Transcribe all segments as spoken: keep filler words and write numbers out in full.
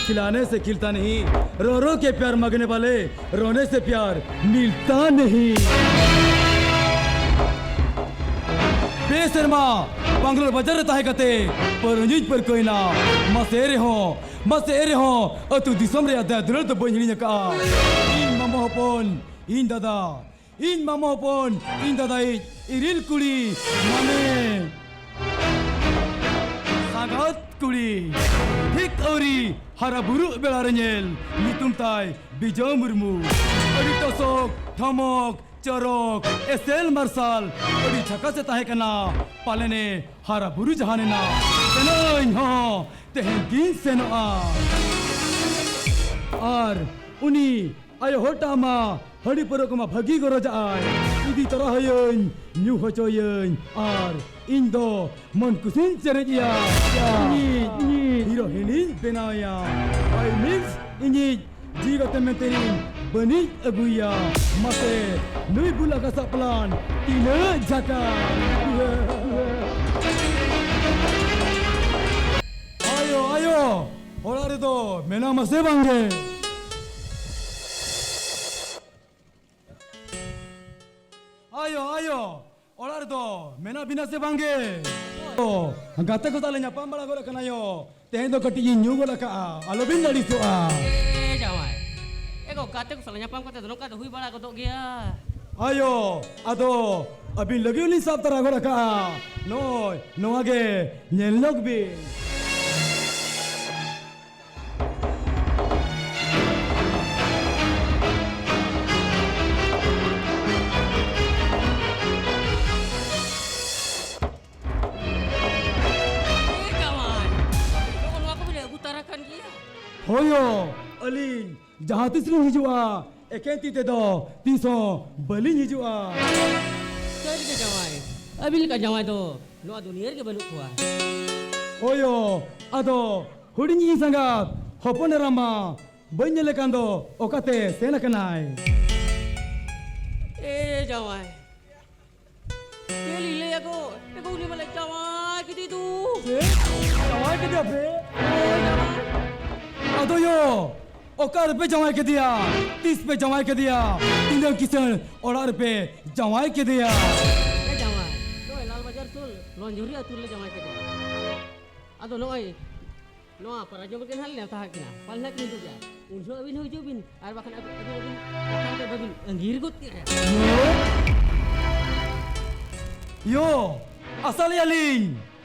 खिलाने से खिलता नहीं, रो रो के प्यार मांगने वाले, रोने से प्यार मिलता नहीं। ᱯᱮ ᱥᱮᱨᱢᱟ ᱵᱟᱝᱞᱳᱨ ᱵᱟᱡᱟᱨ ᱨᱮ ᱛᱟᱦᱮᱸ ᱠᱟᱛᱮ ᱯᱟᱹᱣᱨᱟᱹ ᱧᱩᱧ ᱯᱟᱹᱨᱠᱟᱹᱣ ᱮᱱᱟ᱾ ᱢᱟᱥᱮ ᱮᱨᱮᱦᱚᱸ, ᱢᱟᱥᱮ ᱮᱨᱮᱦᱚᱸ, ᱟᱹᱛᱩ ᱫᱤᱥᱚᱢ ᱨᱮᱭᱟᱜ ᱫᱟᱭᱟ ᱫᱩᱞᱟᱹᱲ ᱫᱚ ᱵᱟᱹᱧ ᱦᱤᱲᱤᱧ ᱟᱠᱟᱫᱼᱟ᱾ ᱤᱧ ᱢᱟᱢᱚ ᱦᱚᱯᱚᱱ, ᱤᱧ ᱫᱟᱫᱟ, ᱤᱧ ᱢᱟᱢᱚ ᱦᱚᱯᱚᱱ, ᱤᱧ ᱫᱟᱫᱟᱭᱤᱡ ᱤᱨᱤᱞ ᱠᱩᱲᱤ, ᱢᱟᱱᱮ ᱥᱟᱸᱜᱟᱛ ᱠᱩᱲᱤ, ᱴᱷᱤᱠ ᱟᱹᱣᱨᱤ ᱦᱟᱨᱟ ᱵᱩᱨᱩᱜ ᱵᱮᱲᱟ ᱨᱮ ᱧᱮᱞ, ᱧᱩᱛᱩᱢ ᱛᱟᱭ ᱵᱤᱡᱚᱭ ᱢᱩᱨᱢᱩ᱾ ᱟᱹᱰᱤ ᱴᱚᱥᱚᱠ, ᱴᱷᱚᱢᱚᱠ, ᱪᱚᱨᱚᱠ, ᱮᱥᱮᱞ ᱢᱟᱨᱥᱟᱞ, ᱟᱹᱰᱤ ᱡᱷᱟᱠᱟᱥ ᱮ ᱛᱟᱦᱮᱸ ᱠᱟᱱᱟ᱾ ᱯᱟᱞᱮᱱᱮ ᱦᱟᱨᱟ ᱵᱩᱨᱩ ᱡᱟᱦᱟᱱ ᱮᱱᱟ᱾ ᱥᱮᱱᱚᱜ ᱟᱹᱧ ᱦᱚᱸ, ᱛᱮᱦᱮᱧ ᱜᱤᱧ ᱥᱮᱱᱚᱜᱼᱟ᱾ ᱟᱨ ᱩᱱᱤ ᱟᱭᱳ ᱦᱚᱲ ᱴᱟᱜ ᱢᱟ ᱦᱟᱺᱰᱤ ᱯᱟᱹᱣᱨᱟᱹ ᱠᱚᱢᱟ ᱵᱷᱟᱹᱜᱤ ᱜᱚᱨᱚᱡᱟᱜᱼᱟᱭ᱾ ᱤᱫᱤ ᱛᱚᱨᱟ ᱦᱟᱹᱭᱟᱹᱧ, ᱧᱩ ᱦᱚᱪᱚᱭᱟᱹᱧ, ᱟᱨ ᱤᱧ ᱫᱚ ᱢᱚᱱ ᱠᱩᱥᱤᱧ ᱪᱮᱨᱮᱡ ᱮᱭᱟ᱾ ᱤᱧᱤᱡ, ᱤᱧᱤᱡ ᱦᱤᱨᱳ ᱦᱤᱱᱤᱧ ᱵᱮᱱᱟᱣᱮᱭᱟ᱾ I mean, ᱤᱧᱤᱡ ᱡᱤᱣᱤ ᱜᱟᱛᱮ ᱢᱮᱱᱛᱮ ᱤᱧ ᱵᱟᱹᱱᱤᱡ ᱟᱹᱜᱩᱭᱮᱭᱟ᱾ ᱢᱟᱥᱮ, ᱱᱩᱭ ᱵᱩᱞ ᱟᱠᱟᱥᱟᱜ ᱯᱞᱟᱱ ᱛᱤᱱᱟᱹᱜ ᱡᱷᱟᱠᱟ᱾ ᱟᱭᱳ, ᱟᱭᱳ, ᱚᱲᱟᱜ ᱨᱮᱫᱚ ᱢᱮᱱᱟᱢᱟ ᱥᱮ ᱵᱟᱝᱜᱮ? ᱟᱭᱳ, ᱟᱭᱳ, ᱚᱲᱟᱜ ᱨᱮᱫᱚ ᱢᱮᱱᱟᱜ ᱵᱤᱱᱟ ᱥᱮ ᱵᱟᱝᱜᱮ? ᱚ, ᱜᱟᱛᱮ ᱠᱚ ᱥᱟᱶ ᱞᱮ ᱧᱟᱯᱟᱢ ᱵᱟᱲᱟ ᱜᱚᱫ ᱟᱠᱟᱱᱟ ᱭᱳ᱾ ᱛᱮᱦᱮᱧ ᱫᱚ ᱠᱟᱹᱴᱤᱡ ᱤᱧ ᱧᱩ ᱜᱚᱫ ᱟᱠᱟᱜᱼᱟ, ᱟᱞᱚᱵᱤᱱ ᱟᱹᱲᱤᱥᱚᱜᱼᱟ᱾ ᱮ ᱡᱟᱶᱟᱭ, ᱮ ᱜᱚ, ᱜᱟᱛᱮ ᱠᱚ ᱥᱟᱞᱟᱜ ᱧᱟᱯᱟᱢ ᱠᱟᱛᱮ ᱫᱚ ᱱᱚᱝᱠᱟ ᱫᱚ ᱦᱩᱭ ᱵᱟᱲᱟ ᱜᱚᱫᱚᱜ ᱜᱮᱭᱟ᱾ ᱟᱭᱳ, ᱟᱫᱚ ᱟᱹᱵᱤᱱ ᱞᱟᱹᱜᱤᱫ ᱞᱤᱧ ᱥᱟᱵ ᱛᱟᱨᱟ ᱜᱚᱫ ᱟᱠᱟᱜᱼᱟ᱾ ᱱᱚᱜᱼᱚᱭ ᱱᱚᱣᱟ ᱜᱮ, ᱧᱮᱞ ᱧᱚᱜ ᱵᱤᱱ᱾ ᱮ ᱡᱟᱶᱟᱭ, ᱱᱚᱜᱼᱚ ᱱᱚᱣᱟ ᱠᱚᱵᱤᱱ ᱟᱹᱜᱩ ᱛᱟᱨᱟ ᱠᱟᱱ ᱜᱮᱭᱟ? ᱦᱳᱭᱳ, ᱟᱹᱞᱤᱧ ᱡᱟᱦᱟᱸ ᱛᱤᱥ ᱞᱤᱧ ᱦᱤᱡᱩᱜᱼᱟ, ᱮᱠᱮᱱ ᱛᱤ ᱛᱮᱫᱚ ᱛᱤᱥ ᱦᱚᱸ ᱵᱟᱹᱞᱤᱧ ᱦᱤᱡᱩᱜᱼᱟ᱾ ᱥᱟᱹᱨᱤ ᱜᱮ ᱡᱟᱶᱟᱭ, ᱟᱹᱵᱤᱱ ᱞᱮᱠᱟ ᱡᱟᱶᱟᱭ ᱫᱚ ᱱᱚᱣᱟ ᱫᱩᱱᱤᱭᱟᱹ ᱨᱮᱜᱮ ᱵᱟᱹᱱᱩᱜ ᱠᱚᱣᱟ᱾ ᱦᱳᱭᱳ, ᱟᱫᱚ ᱦᱩᱰᱤᱧᱤᱡ ᱥᱟᱸᱜᱟᱛ ᱦᱚᱯᱚᱱ ᱮᱨᱟ ᱢᱟ ᱵᱟᱹᱧ ᱧᱮᱞᱮ ᱠᱟᱱ ᱫᱚ, ᱚᱠᱟᱛᱮ ᱥᱮᱱ ᱟᱠᱟᱱᱟᱭ? ᱮ ᱡᱟᱶᱟᱭ, ᱪᱮᱫ ᱞᱤᱧ ᱞᱟᱹᱭᱟ ᱜᱚ? ᱮ ᱜᱚ, ᱩᱱᱤ ᱢᱟᱞᱮ ᱡᱟᱶᱟᱭ ᱠᱮᱫᱮ ᱫᱚ᱾ ᱪᱮᱫ? ᱡᱟᱶᱟᱭ ᱠᱮᱫᱮᱭᱟ ᱯᱮ? ᱦᱳᱭ, ᱡᱟᱶᱟᱭ᱾ ᱟᱨ ᱛᱚᱭᱚ, ᱚᱠᱟ ᱨᱮᱯᱮ ᱡᱟᱶᱟᱭ ᱠᱮᱫᱮᱭᱟ? ᱛᱤᱥ ᱯᱮ ᱡᱟᱶᱟᱭ ᱠᱮᱫᱮᱭᱟ? ᱛᱤᱱᱟᱹᱜ ᱠᱤᱥᱟᱹᱬ ᱚᱲᱟᱜ ᱨᱮᱯᱮ ᱡᱟᱶᱟᱭ ᱠᱮᱫᱮᱭᱟ? ᱮ ᱡᱟᱶᱟᱭ, ᱱᱚᱜᱼᱚᱭ ᱞᱟᱞ ᱵᱟᱡᱟᱨ ᱥᱩᱨ ᱞᱚᱧᱡᱚᱨᱤ ᱟᱹᱛᱩ ᱨᱮᱞᱮ ᱡᱟᱶᱟᱭ ᱠᱮᱫᱮᱭᱟ᱾ ᱟᱫᱚ ᱱᱚᱜᱼᱚᱭ ᱱᱚᱣᱟ ᱯᱟᱨᱟ ᱡᱚᱢ ᱨᱮᱜᱮ ᱱᱟᱦᱟᱜ ᱞᱮ ᱱᱮᱣᱛᱟ ᱠᱟᱜ ᱠᱤᱱᱟ᱾ ᱯᱟᱞᱮ ᱱᱟᱦᱟᱜ ᱠᱤᱱ ᱦᱤᱡᱩᱜ ᱜᱮᱭᱟ᱾ ᱩᱱ ᱡᱚᱦᱚᱜ ᱟᱹᱵᱤᱱ ᱦᱚᱸ ᱦᱤᱡᱩᱜ ᱵᱤᱱ, ᱟᱨ ᱵᱟᱠᱷᱟᱱ ᱟᱹᱵᱤᱱ, ᱟᱹᱵᱤᱱ, ᱟᱹᱵᱤᱱ ᱟᱹᱝᱜᱤᱨ ᱜᱚᱫ ᱠᱮᱫᱼᱟ᱾ ᱭᱳ, ᱟᱥᱟ ᱞᱮᱭᱟ ᱞᱤᱧ,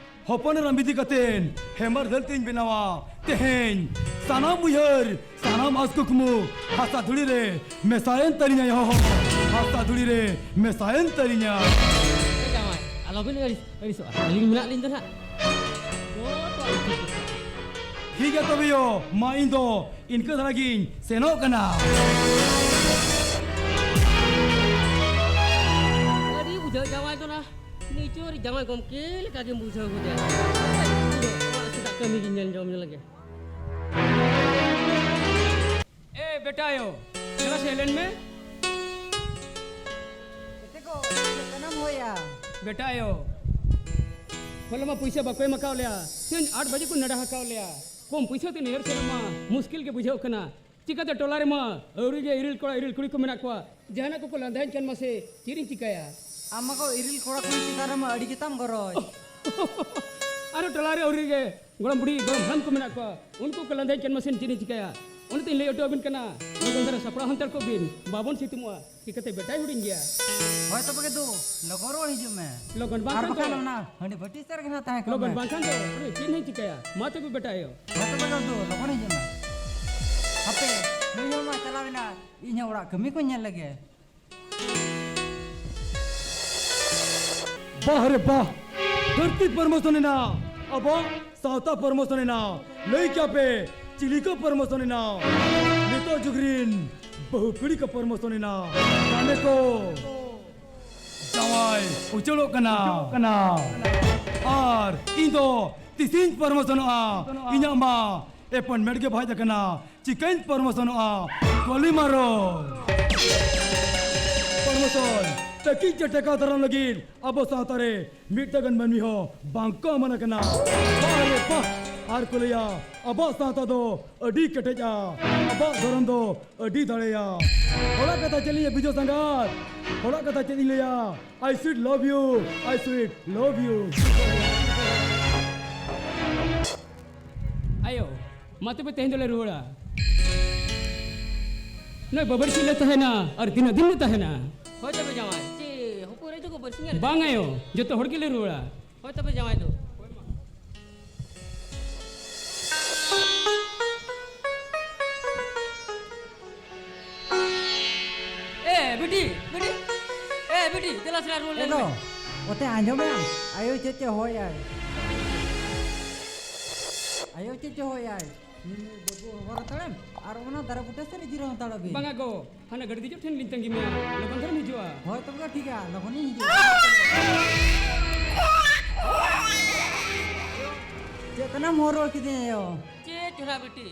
ᱦᱚᱯᱚᱱ ᱮᱨᱟ ᱤᱫᱤ ᱠᱟᱛᱮᱱ ᱦᱮᱢᱟᱨ ᱫᱷᱟᱹᱨᱛᱤᱧ ᱵᱮᱱᱟᱣᱟ᱾ ᱛᱮᱦᱮᱧ ᱥᱟᱱᱟᱢ ᱩᱭᱦᱟᱹᱨ, ᱥᱟᱱᱟᱢ ᱟᱸᱥ ᱠᱩᱠᱢᱩ ᱦᱟᱥᱟ ᱫᱷᱩᱲᱤ ᱨᱮ ᱢᱮᱥᱟᱭᱮᱱ ᱛᱟᱹᱞᱤᱧᱟ ᱭᱳ, ᱦᱟᱥᱟ ᱫᱷᱩᱲᱤ ᱨᱮ ᱢᱮᱥᱟᱭᱮᱱ ᱛᱟᱹᱞᱤᱧᱟ᱾ ᱮ ᱡᱟᱶᱟᱭ, ᱟᱞᱚᱵᱤᱱ ᱟᱹᱲᱤᱥ, ᱟᱹᱲᱤᱥᱚᱜᱼᱟ᱾ ᱟᱹᱞᱤᱧ ᱢᱮᱱᱟᱜ ᱞᱤᱧ ᱫᱚ ᱱᱟᱦᱟᱜ᱾ ᱡᱚᱛᱚᱣᱟᱜ ᱴᱷᱤᱠ ᱜᱮᱭᱟ ᱛᱚᱵᱮ ᱭᱳ, ᱢᱟ ᱤᱧ ᱫᱚ ᱤᱱᱠᱟᱹ ᱫᱷᱟᱨᱟ ᱜᱤᱧ ᱥᱮᱱᱚᱜ ᱠᱟᱱᱟ᱾ ᱟᱹᱰᱤ ᱵᱩᱡᱷᱟᱹᱣ ᱡᱟᱶᱟᱭ ᱫᱚ ᱱᱟ, ᱱᱤᱪᱚᱨ ᱡᱟᱶᱟᱭ ᱜᱚᱢᱠᱮ ᱞᱮᱠᱟ ᱜᱮᱢ ᱵᱩᱡᱷᱟᱹᱣ ᱜᱚᱫᱮᱭᱟ᱾ ᱚᱲᱟᱜ ᱥᱮᱫᱟᱜ ᱠᱟᱹᱢᱤ ᱜᱤᱧ ᱧᱮᱞ ᱡᱚᱝ ᱞᱮᱜᱮ᱾ ᱮ ᱵᱮᱴᱟ ᱟᱭᱳ, ᱫᱮᱞᱟ ᱥᱮ ᱦᱮᱡ ᱞᱮᱱ ᱢᱮ᱾ ᱜᱟᱛᱮ ᱠᱚ, ᱪᱮᱫ ᱠᱟᱱᱟᱢ ᱦᱳᱭᱟ? ᱵᱮᱴᱟ ᱟᱭᱳ, ᱦᱚᱞᱟ ᱢᱟ ᱯᱩᱭᱥᱟᱹ ᱵᱟᱠᱚ ᱮᱢ ᱟᱠᱟᱣ ᱞᱮᱭᱟ᱾ ᱛᱮᱦᱮᱧ ᱟᱴ ᱵᱟᱡᱮ ᱠᱚ ᱱᱮᱰᱟ ᱟᱠᱟᱣ ᱞᱮᱭᱟ᱾ ᱠᱚᱢ ᱯᱩᱭᱥᱟᱹ ᱛᱮ ᱱᱟᱹᱭᱦᱟᱹᱨ ᱥᱮᱱᱚᱜ ᱢᱟ ᱢᱩᱥᱠᱤᱞ ᱜᱮ ᱵᱩᱡᱷᱟᱹᱣ ᱠᱟᱱᱟ᱾ ᱪᱤᱠᱟᱹᱛᱮ ᱴᱚᱞᱟ ᱨᱮᱢᱟ ᱟᱹᱣᱨᱤ ᱜᱮ ᱤᱨᱤᱞ ᱠᱚᱲᱟ ᱤᱨᱤᱞ ᱠᱩᱲᱤ ᱠᱚ ᱢᱮᱱᱟᱜ ᱠᱚᱣᱟ᱾ ᱡᱟᱦᱟᱱᱟᱜ ᱠᱚᱠᱚ ᱞᱟᱸᱫᱟᱧ ᱠᱟᱱ ᱢᱟᱥᱮ, ᱪᱮᱫ ᱤᱧ ᱪᱤᱠᱟᱹᱭᱟ? ᱟᱢ ᱢᱟ ᱠᱚ ᱤᱨᱤᱞ ᱠᱚᱲᱟ ᱠᱩᱲᱤ ᱪᱮᱛᱟᱱ ᱨᱮᱢᱟ ᱟᱹᱰᱤ ᱜᱮᱛᱟᱢ ᱜᱚᱨᱚᱡᱽ᱾ ᱟᱨᱚ ᱴᱚᱞᱟ ᱨᱮ ᱟᱹᱣᱨᱤ ᱜᱮ ᱜᱚᱲᱚᱢ ᱵᱩᱰᱷᱤ, ᱜᱚᱲᱚᱢ ᱦᱟᱲᱟᱢ ᱠᱚ ᱢᱮᱱᱟᱜ ᱠᱚᱣᱟ, ᱩᱱᱠᱩ ᱠᱚ ᱞᱟᱸᱫᱟᱧ ᱠᱟᱱ ᱢᱟᱥᱮ, ᱪᱮᱫ ᱤᱧ ᱪᱤᱠᱟᱹᱭᱟ? ᱚᱱᱟᱛᱮᱧ ᱞᱟᱹᱭ ᱦᱚᱴᱚ ᱟᱵᱤᱱ ᱠᱟᱱᱟ, ᱞᱚᱜᱚᱱ ᱫᱷᱟᱨᱟ ᱥᱟᱯᱲᱟᱣ ᱦᱟᱱᱛᱟᱲ ᱠᱚᱜ ᱵᱤᱱ, ᱵᱟᱵᱚᱱ ᱥᱤᱛᱩᱝᱚᱜᱼᱟ᱾ ᱪᱤᱠᱟᱹᱛᱮ ᱵᱮᱴᱟᱭ ᱦᱩᱰᱤᱧ ᱜᱮᱭᱟ᱾ ᱦᱳᱭ ᱛᱚᱵᱮ ᱜᱮ ᱫᱩ, ᱞᱚᱜᱚᱱ ᱨᱩᱣᱟᱹᱲ ᱦᱤᱡᱩᱜ ᱢᱮ᱾ ᱞᱚᱜᱚᱱ ᱵᱟᱝ ᱟᱨ ᱠᱷᱟᱱ ᱵᱟᱠᱷᱟᱱ ᱫᱚ ᱚᱱᱟ ᱦᱟᱺᱰᱤ ᱵᱷᱟᱹᱴᱤ ᱥᱮᱫ ᱨᱮᱜᱮ ᱱᱟᱜ ᱛᱟᱦᱮᱸ ᱠᱚᱜ ᱞᱚᱜᱚᱱ ᱢᱮ᱾ ᱵᱟᱝ ᱠᱷᱟᱱ ᱫᱚ ᱪᱮᱫ ᱦᱚᱸᱧ ᱪᱤᱠᱟᱹᱭᱟ? ᱢᱟ ᱛᱚᱵᱮ ᱵᱮᱴᱟ ᱟᱭᱳ᱾ ᱦᱳᱭ ᱛᱚᱵᱮ ᱜᱮ ᱫᱩ, ᱞᱚᱜᱚᱱ ᱦᱤᱡᱩᱜ ᱢᱮ᱾ ᱦᱟᱯᱮ, ᱱᱩᱭ ᱦᱚᱲ ᱢᱟ ᱪᱟᱞᱟᱣ ᱮᱱᱟ, ᱤᱧ ᱦᱚᱸ ᱚᱲᱟᱜ ᱠᱟᱹᱢᱤ ᱠᱚ ᱧᱮᱞ ᱞᱮᱜᱮ᱾ ᱵᱟᱦ ᱨᱮ ᱵᱟᱦ, ᱫᱷᱟᱹᱨᱛᱤ ᱯᱨᱚᱢᱳᱥᱚᱱ ᱮᱱᱟ, ᱟᱵᱚ ᱥᱟᱶᱛᱟ ᱯᱨᱚᱢᱳᱥᱚᱱ ᱮᱱᱟ᱾ ᱞᱟᱹᱭ ᱠᱮᱭᱟ ᱯᱮ, ᱪᱤᱞᱤ ᱠᱚ ᱯᱨᱚᱢᱳᱥᱚᱱ ᱮᱱᱟ? ᱱᱤᱛᱚᱜ ᱡᱩᱜᱽ ᱨᱤᱱ ᱵᱟᱹᱦᱩ ᱠᱩᱲᱤ ᱠᱚ ᱯᱨᱚᱢᱳᱥᱚᱱ ᱮᱱᱟ᱾ ᱢᱟᱱᱮ ᱠᱚ ᱡᱟᱶᱟᱭ ᱩᱪᱟᱹᱲᱚᱜ ᱠᱟᱱᱟ᱾ ᱟᱨ ᱤᱧ ᱫᱚ ᱛᱤᱥᱤᱧ ᱯᱨᱚᱢᱳᱥᱚᱱᱚᱜᱼᱟ? ᱤᱧᱟᱹᱜ ᱢᱟ ᱮᱯᱚᱭᱮᱱᱴᱢᱮᱱᱴ ᱜᱮ ᱵᱟᱭ ᱦᱮᱡ ᱟᱠᱟᱱᱟ᱾ ᱪᱤᱠᱟᱹᱧ ᱯᱨᱚᱢᱳᱥᱚᱱᱚᱜᱼᱟ? ᱠᱚᱞᱤ ᱢᱟᱨᱚ᱾ ᱯᱨᱚᱢᱳᱥᱚᱱ ᱛᱟᱹᱠᱤᱡ ᱪᱮ ᱴᱮᱠᱟᱣ ᱫᱟᱨᱟᱢ ᱞᱟᱹᱜᱤᱫ ᱟᱵᱚ ᱥᱟᱶᱛᱟ ᱨᱮ ᱢᱤᱫᱴᱟᱝ ᱜᱟᱱ ᱢᱟᱹᱱᱢᱤ ᱦᱚᱸ ᱵᱟᱝ ᱠᱚ ᱮᱢᱟᱱ ᱟᱠᱟᱱᱟ᱾ ᱵᱟᱦ ᱨᱮ ᱵᱟᱦ᱾ ᱟᱨ ᱠᱚ ᱞᱟᱹᱭᱟ, ᱟᱵᱚᱣᱟᱜ ᱥᱟᱶᱛᱟ ᱫᱚ ᱟᱹᱰᱤ ᱠᱮᱴᱮᱡᱼᱟ, ᱟᱵᱚᱣᱟᱜ ᱫᱷᱚᱨᱚᱢ ᱫᱚ ᱟᱹᱰᱤ ᱫᱟᱲᱮᱭᱟ᱾ ᱦᱚᱲᱟᱜ ᱠᱟᱛᱷᱟ ᱪᱮᱫ ᱞᱤᱧ ᱞᱟᱹᱭᱟ ᱵᱤᱡᱚᱭ ᱥᱟᱸᱜᱟᱛ? ᱦᱚᱲᱟᱜ ᱠᱟᱛᱷᱟ ᱪᱮᱫ ᱤᱧ ᱞᱟᱹᱭᱟ? I sweet love you, I sweet love you. ᱟᱭᱳ, ᱢᱟ ᱛᱚᱵᱮ ᱛᱮᱦᱮᱧ ᱫᱚᱞᱮ ᱨᱩᱣᱟᱹᱲᱟ᱾ ᱱᱚᱜᱼᱚᱭ ᱵᱟᱵᱟᱨ ᱪᱮᱫ ᱞᱮ ᱛᱟᱦᱮᱱᱟ ᱟᱨ ᱛᱤᱱᱟᱹᱜ ᱫᱤᱱ ᱞᱮ ᱛᱟᱦᱮᱱᱟ? ᱦᱳᱭ ᱛᱚᱵᱮ ᱡᱟᱶᱟᱭ, ᱪᱮᱫ ᱦᱚᱯᱚᱱ ᱨᱮ ᱫᱚᱠᱚ ᱵᱟᱹᱨᱥᱤᱧ ᱟᱞᱮ? ᱵᱟᱝ ᱟᱭᱳ, ᱡᱚᱛᱚ ᱦᱚᱲ ᱜᱮᱞᱮ ᱨᱩᱣᱟᱹᱲᱟ᱾ ᱦᱳᱭ ᱛᱚᱵᱮ ᱡᱟᱶᱟᱭ ᱫᱚ᱾ ᱮ ᱵᱤᱴᱤ, ᱵᱤᱴᱤ, ᱮ ᱵᱤᱴᱤ, ᱫᱮᱞᱟ ᱥᱮᱞᱟ ᱨᱩᱣᱟᱹᱲ ᱞᱮᱱ ᱮᱜᱳ, ᱢᱮ᱾ ᱚᱛᱮ ᱟᱸᱡᱚᱢᱮ ᱟᱢ? ᱟᱭᱳ ᱪᱮᱫ ᱪᱚ ᱦᱚᱭ ᱟᱭ᱾ ᱟᱭᱳ ᱪᱮᱫ ᱪᱚ ᱦᱚᱭ ᱟᱭ᱾ ᱱᱩᱭ ᱵᱟᱹᱵᱩ ᱦᱚᱵᱚᱨ ᱦᱟᱛᱟᱲᱮᱢ ᱟᱨ ᱚᱱᱟ ᱫᱟᱨᱮ ᱵᱩᱴᱟᱹ ᱥᱮᱫ ᱨᱮ ᱡᱤᱨᱟᱹᱣ ᱦᱟᱛᱟᱲᱚᱜ ᱵᱤᱱ᱾ ᱵᱟᱝᱟ ᱜᱚ, ᱦᱟᱱᱟ ᱜᱟᱹᱰᱤ ᱫᱮᱡᱚᱜ ᱴᱷᱮᱱ ᱞᱤᱧ ᱛᱟᱺᱜᱤ ᱢᱮᱭᱟ, ᱞᱚᱜᱚᱱ ᱫᱷᱟᱨᱟᱢ ᱦᱤᱡᱩᱜᱼᱟ᱾ ᱦᱳᱭ, ᱛᱚᱵᱮ ᱴᱷᱤᱠ ᱜᱮᱭᱟ, ᱞᱚᱜᱚᱱᱤᱧ ᱦᱤᱡᱩᱜᱼᱟ᱾ ᱪᱮᱫ ᱠᱟᱱᱟᱢ ᱦᱚᱨᱚ ᱠᱤᱫᱤᱧᱟ ᱭᱳ? ᱪᱮᱫ ᱪᱚ ᱱᱟᱜ ᱵᱤᱴᱤ,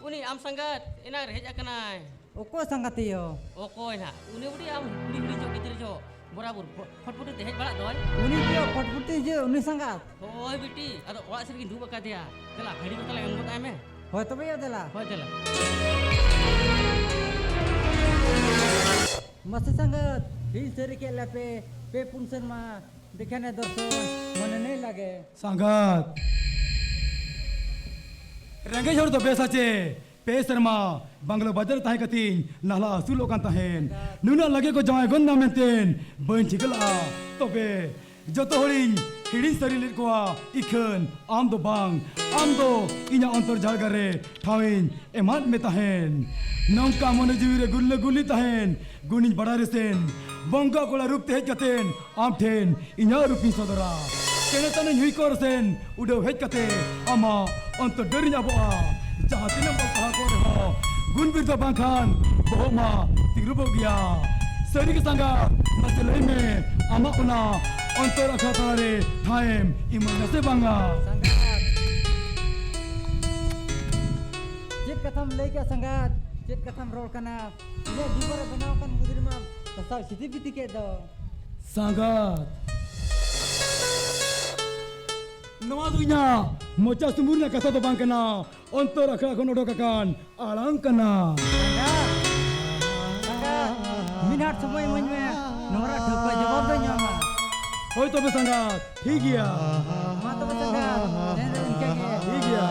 ᱩᱱᱤ ᱟᱢ ᱥᱟᱸᱜᱟᱛ ᱮᱱᱟᱝ ᱨᱮ ᱦᱮᱡ ᱟᱠᱟᱱᱟᱭ᱾ ᱚᱠᱚᱭ ᱥᱟᱸᱜᱟᱛ ᱭᱳ? ᱚᱠᱚᱭ ᱱᱟᱜ? ᱩᱱᱤ ᱵᱩᱰᱷᱤ ᱟᱢ ᱦᱩᱰᱤᱧ ᱦᱩᱰᱤᱧ ᱡᱚᱦᱚᱜ ᱜᱤᱫᱽᱨᱟᱹ ᱡᱚᱦᱚᱜ ᱵᱚᱨᱟᱵᱚᱨ ᱯᱷᱚ-, ᱯᱷᱚᱴᱯᱷᱚᱴᱤ ᱛᱮ ᱦᱮᱡ ᱵᱟᱲᱟᱜ ᱫᱚᱭ᱾ ᱩᱱᱤ ᱡᱮ ᱯᱷᱚᱴᱯᱷᱚᱴᱤ ᱡᱮ ᱩᱱᱤ ᱥᱟᱸᱜᱟᱛ? ᱦᱳᱭ ᱵᱤᱴᱤ, ᱟᱫᱚ ᱚᱲᱟᱜ ᱥᱮᱫ ᱨᱮᱜᱤᱧ ᱫᱩᱲᱩᱵ ᱟᱠᱟᱫᱮᱭᱟ᱾ ᱫᱮᱞᱟ, ᱦᱟᱺᱰᱤ ᱠᱚ ᱛᱟᱞᱟᱝ ᱮᱢ ᱜᱚᱫ ᱟᱭ ᱢᱮ᱾ ᱦᱳᱭ ᱛᱚᱵᱮ ᱭᱟ, ᱫᱮᱞᱟ᱾ ᱦᱳᱭ, ᱫᱮᱞᱟ᱾ ᱢᱟᱥᱮ ᱥᱟᱸᱜᱟᱛ, ᱦᱤᱡᱩᱜ ᱥᱟᱹᱨᱤ ᱠᱮᱫ ᱞᱮᱯᱮ, ᱯᱮ ᱯᱩᱱ ᱥᱮᱨᱢᱟ ᱫᱮᱠᱷᱟᱱᱮ ᱫᱚᱨᱥᱚᱱ, ᱢᱟᱱᱮ ᱱᱮ ᱞᱟᱜᱮ᱾ ᱥᱟᱸᱜᱟᱛ, ᱨᱮᱸᱜᱮᱡ ᱦᱚᱲ ᱫᱚ ᱵᱮᱥ ᱟᱪᱮ, ᱯᱮ ᱥᱮᱨᱢᱟ ᱵᱟᱝᱞᱳ ᱵᱟᱡᱟᱨ ᱨᱮ ᱛᱟᱦᱮᱸ ᱠᱟᱛᱮᱧ ᱱᱟᱞᱦᱟ ᱟᱹᱥᱩᱞᱚᱜ ᱠᱟᱱ ᱛᱟᱦᱮᱸᱱ᱾ ᱱᱩᱱᱟᱹᱜ ᱞᱟᱜᱮ ᱠᱚ ᱡᱟᱶᱟᱭ ᱜᱚᱫ ᱱᱟ ᱢᱮᱱᱛᱮ ᱵᱟᱹᱧ ᱴᱷᱤᱠᱟᱹ ᱞᱟᱜᱼᱟ᱾ ᱛᱚᱵᱮ ᱡᱚᱛᱚ ᱦᱚᱲᱤᱧ ᱦᱤᱲᱤᱧ ᱥᱟᱹᱨᱤ ᱞᱮᱫ ᱠᱚᱣᱟ, ᱤᱠᱷᱟᱹᱱ ᱟᱢ ᱫᱚ ᱵᱟᱝ᱾ ᱟᱢ ᱫᱚ ᱤᱧᱟᱹᱜ ᱚᱱᱛᱚᱨ ᱡᱷᱟᱲᱜᱟ ᱨᱮ ᱴᱷᱟᱶᱤᱧ ᱮᱢᱟᱫ ᱢᱮ ᱛᱟᱦᱮᱸᱱ᱾ ᱱᱚᱝᱠᱟ ᱢᱚᱱᱮ ᱡᱤᱣᱤ ᱨᱮ ᱜᱩᱨᱞᱟᱹ ᱜᱩᱨᱞᱤ ᱛᱟᱦᱮᱸᱱ, ᱜᱩᱱᱤᱧ ᱵᱟᱲᱟᱭ ᱨᱮᱥᱮᱱ ᱵᱚᱸᱜᱟ ᱠᱚᱲᱟ ᱨᱩᱯ ᱛᱮ ᱦᱮᱡ ᱠᱟᱛᱮᱱ ᱟᱢ ᱴᱷᱮᱱ ᱤᱧᱟᱹᱜ ᱨᱩᱯᱤᱧ ᱥᱚᱫᱚᱨᱟ᱾ ᱪᱮᱬᱮ ᱛᱟᱱᱤᱧ ᱦᱩᱭ ᱠᱚᱜ ᱨᱮᱥᱮᱱ ᱩᱰᱟᱹᱣ ᱦᱮᱡ ᱠᱟᱛᱮ ᱟᱢᱟᱜ ᱚᱱᱛᱚᱨ ᱰᱟᱹᱨᱤᱧ ᱟᱵᱚᱜᱼᱟ᱾ ᱡᱟᱦᱟᱸ ᱛᱤᱱᱟᱹᱜ ᱵᱚᱱ ᱯᱟᱲᱦᱟᱣ ᱠᱚᱜ ᱨᱮᱦᱚᱸ, ᱜᱩᱱ ᱵᱤᱨᱫᱟᱹ ᱵᱟᱝᱠᱷᱟᱱ ᱵᱚᱦᱚᱜ ᱢᱟ ᱛᱤᱨᱩᱵᱚᱜ ᱜᱮᱭᱟ᱾ ᱥᱟᱹᱨᱤ ᱜᱮ ᱥᱟᱸᱜᱟᱛ, ᱢᱟᱥᱮ ᱞᱟᱹᱭ ᱢᱮ, ᱟᱢᱟᱜ ᱚᱱᱟ ᱚᱱᱛᱚᱨ ᱟᱠᱷᱲᱟ ᱛᱟᱞᱟᱨᱮ ᱴᱷᱟᱶᱮᱢ ᱤᱢᱟᱹᱧᱟ ᱥᱮ ᱵᱟᱝᱟ? ᱥᱟᱸᱜᱟᱛ, ᱪᱮᱫ ᱠᱟᱛᱷᱟᱢ ᱞᱟᱹᱭ ᱠᱮᱜᱼᱟ ᱥᱟᱸᱜᱟᱛ? ᱪᱮᱫ ᱠᱟᱛᱷᱟᱢ ᱨᱚᱲ ᱠᱟᱱᱟ? ᱤᱧᱟᱹᱜ ᱡᱤᱵᱚᱱ ᱨᱮ ᱵᱮᱱᱟᱣ ᱟᱠᱟᱱ ᱢᱩᱫᱽ ᱨᱮᱢᱟ ᱥᱟᱥᱟᱣ ᱥᱤᱫᱤ ᱵᱤᱫᱤ ᱠᱮᱫ ᱫᱚ᱾ ᱥᱟᱸᱜᱟᱛ, ᱱᱚᱣᱟ ᱫᱚ ᱤᱧᱟᱹᱜ ᱢᱚᱪᱟ ᱥᱩᱢᱩᱨ ᱨᱮᱱᱟᱜ ᱠᱟᱛᱷᱟ ᱫᱚ ᱵᱟᱝ ᱠᱟᱱᱟ, ᱚᱱᱛᱚᱨ ᱟᱠᱷᱲᱟ ᱠᱷᱚᱱ ᱚᱰᱚᱠ ᱟᱠᱟᱱ ᱟᱲᱟᱝ ᱠᱟᱱᱟ᱾ ᱥᱟᱸᱜᱟᱛ, ᱢᱤᱫ ᱟᱴ ᱥᱚᱢᱚᱭ ᱤᱢᱟᱹᱧ ᱢᱮ, ᱱᱚᱣᱟ ᱨᱮᱱᱟᱜ ᱴᱷᱟᱹᱣᱠᱟᱹ ᱡᱚᱵᱟᱵ ᱫᱚᱧ ᱧᱟᱢᱟ᱾ ᱦᱳᱭ ᱛᱚᱵᱮ ᱥᱟᱸᱜᱟᱛ, ᱴᱷᱤᱠ ᱜᱮᱭᱟ᱾ ᱢᱟ ᱛᱚᱵᱮ ᱥᱟᱸᱜᱟᱛ, ᱛᱮᱦᱮᱧ ᱫᱚ ᱤᱱᱠᱟᱹ ᱜᱮ᱾ ᱴᱷᱤᱠ ᱜᱮᱭᱟ᱾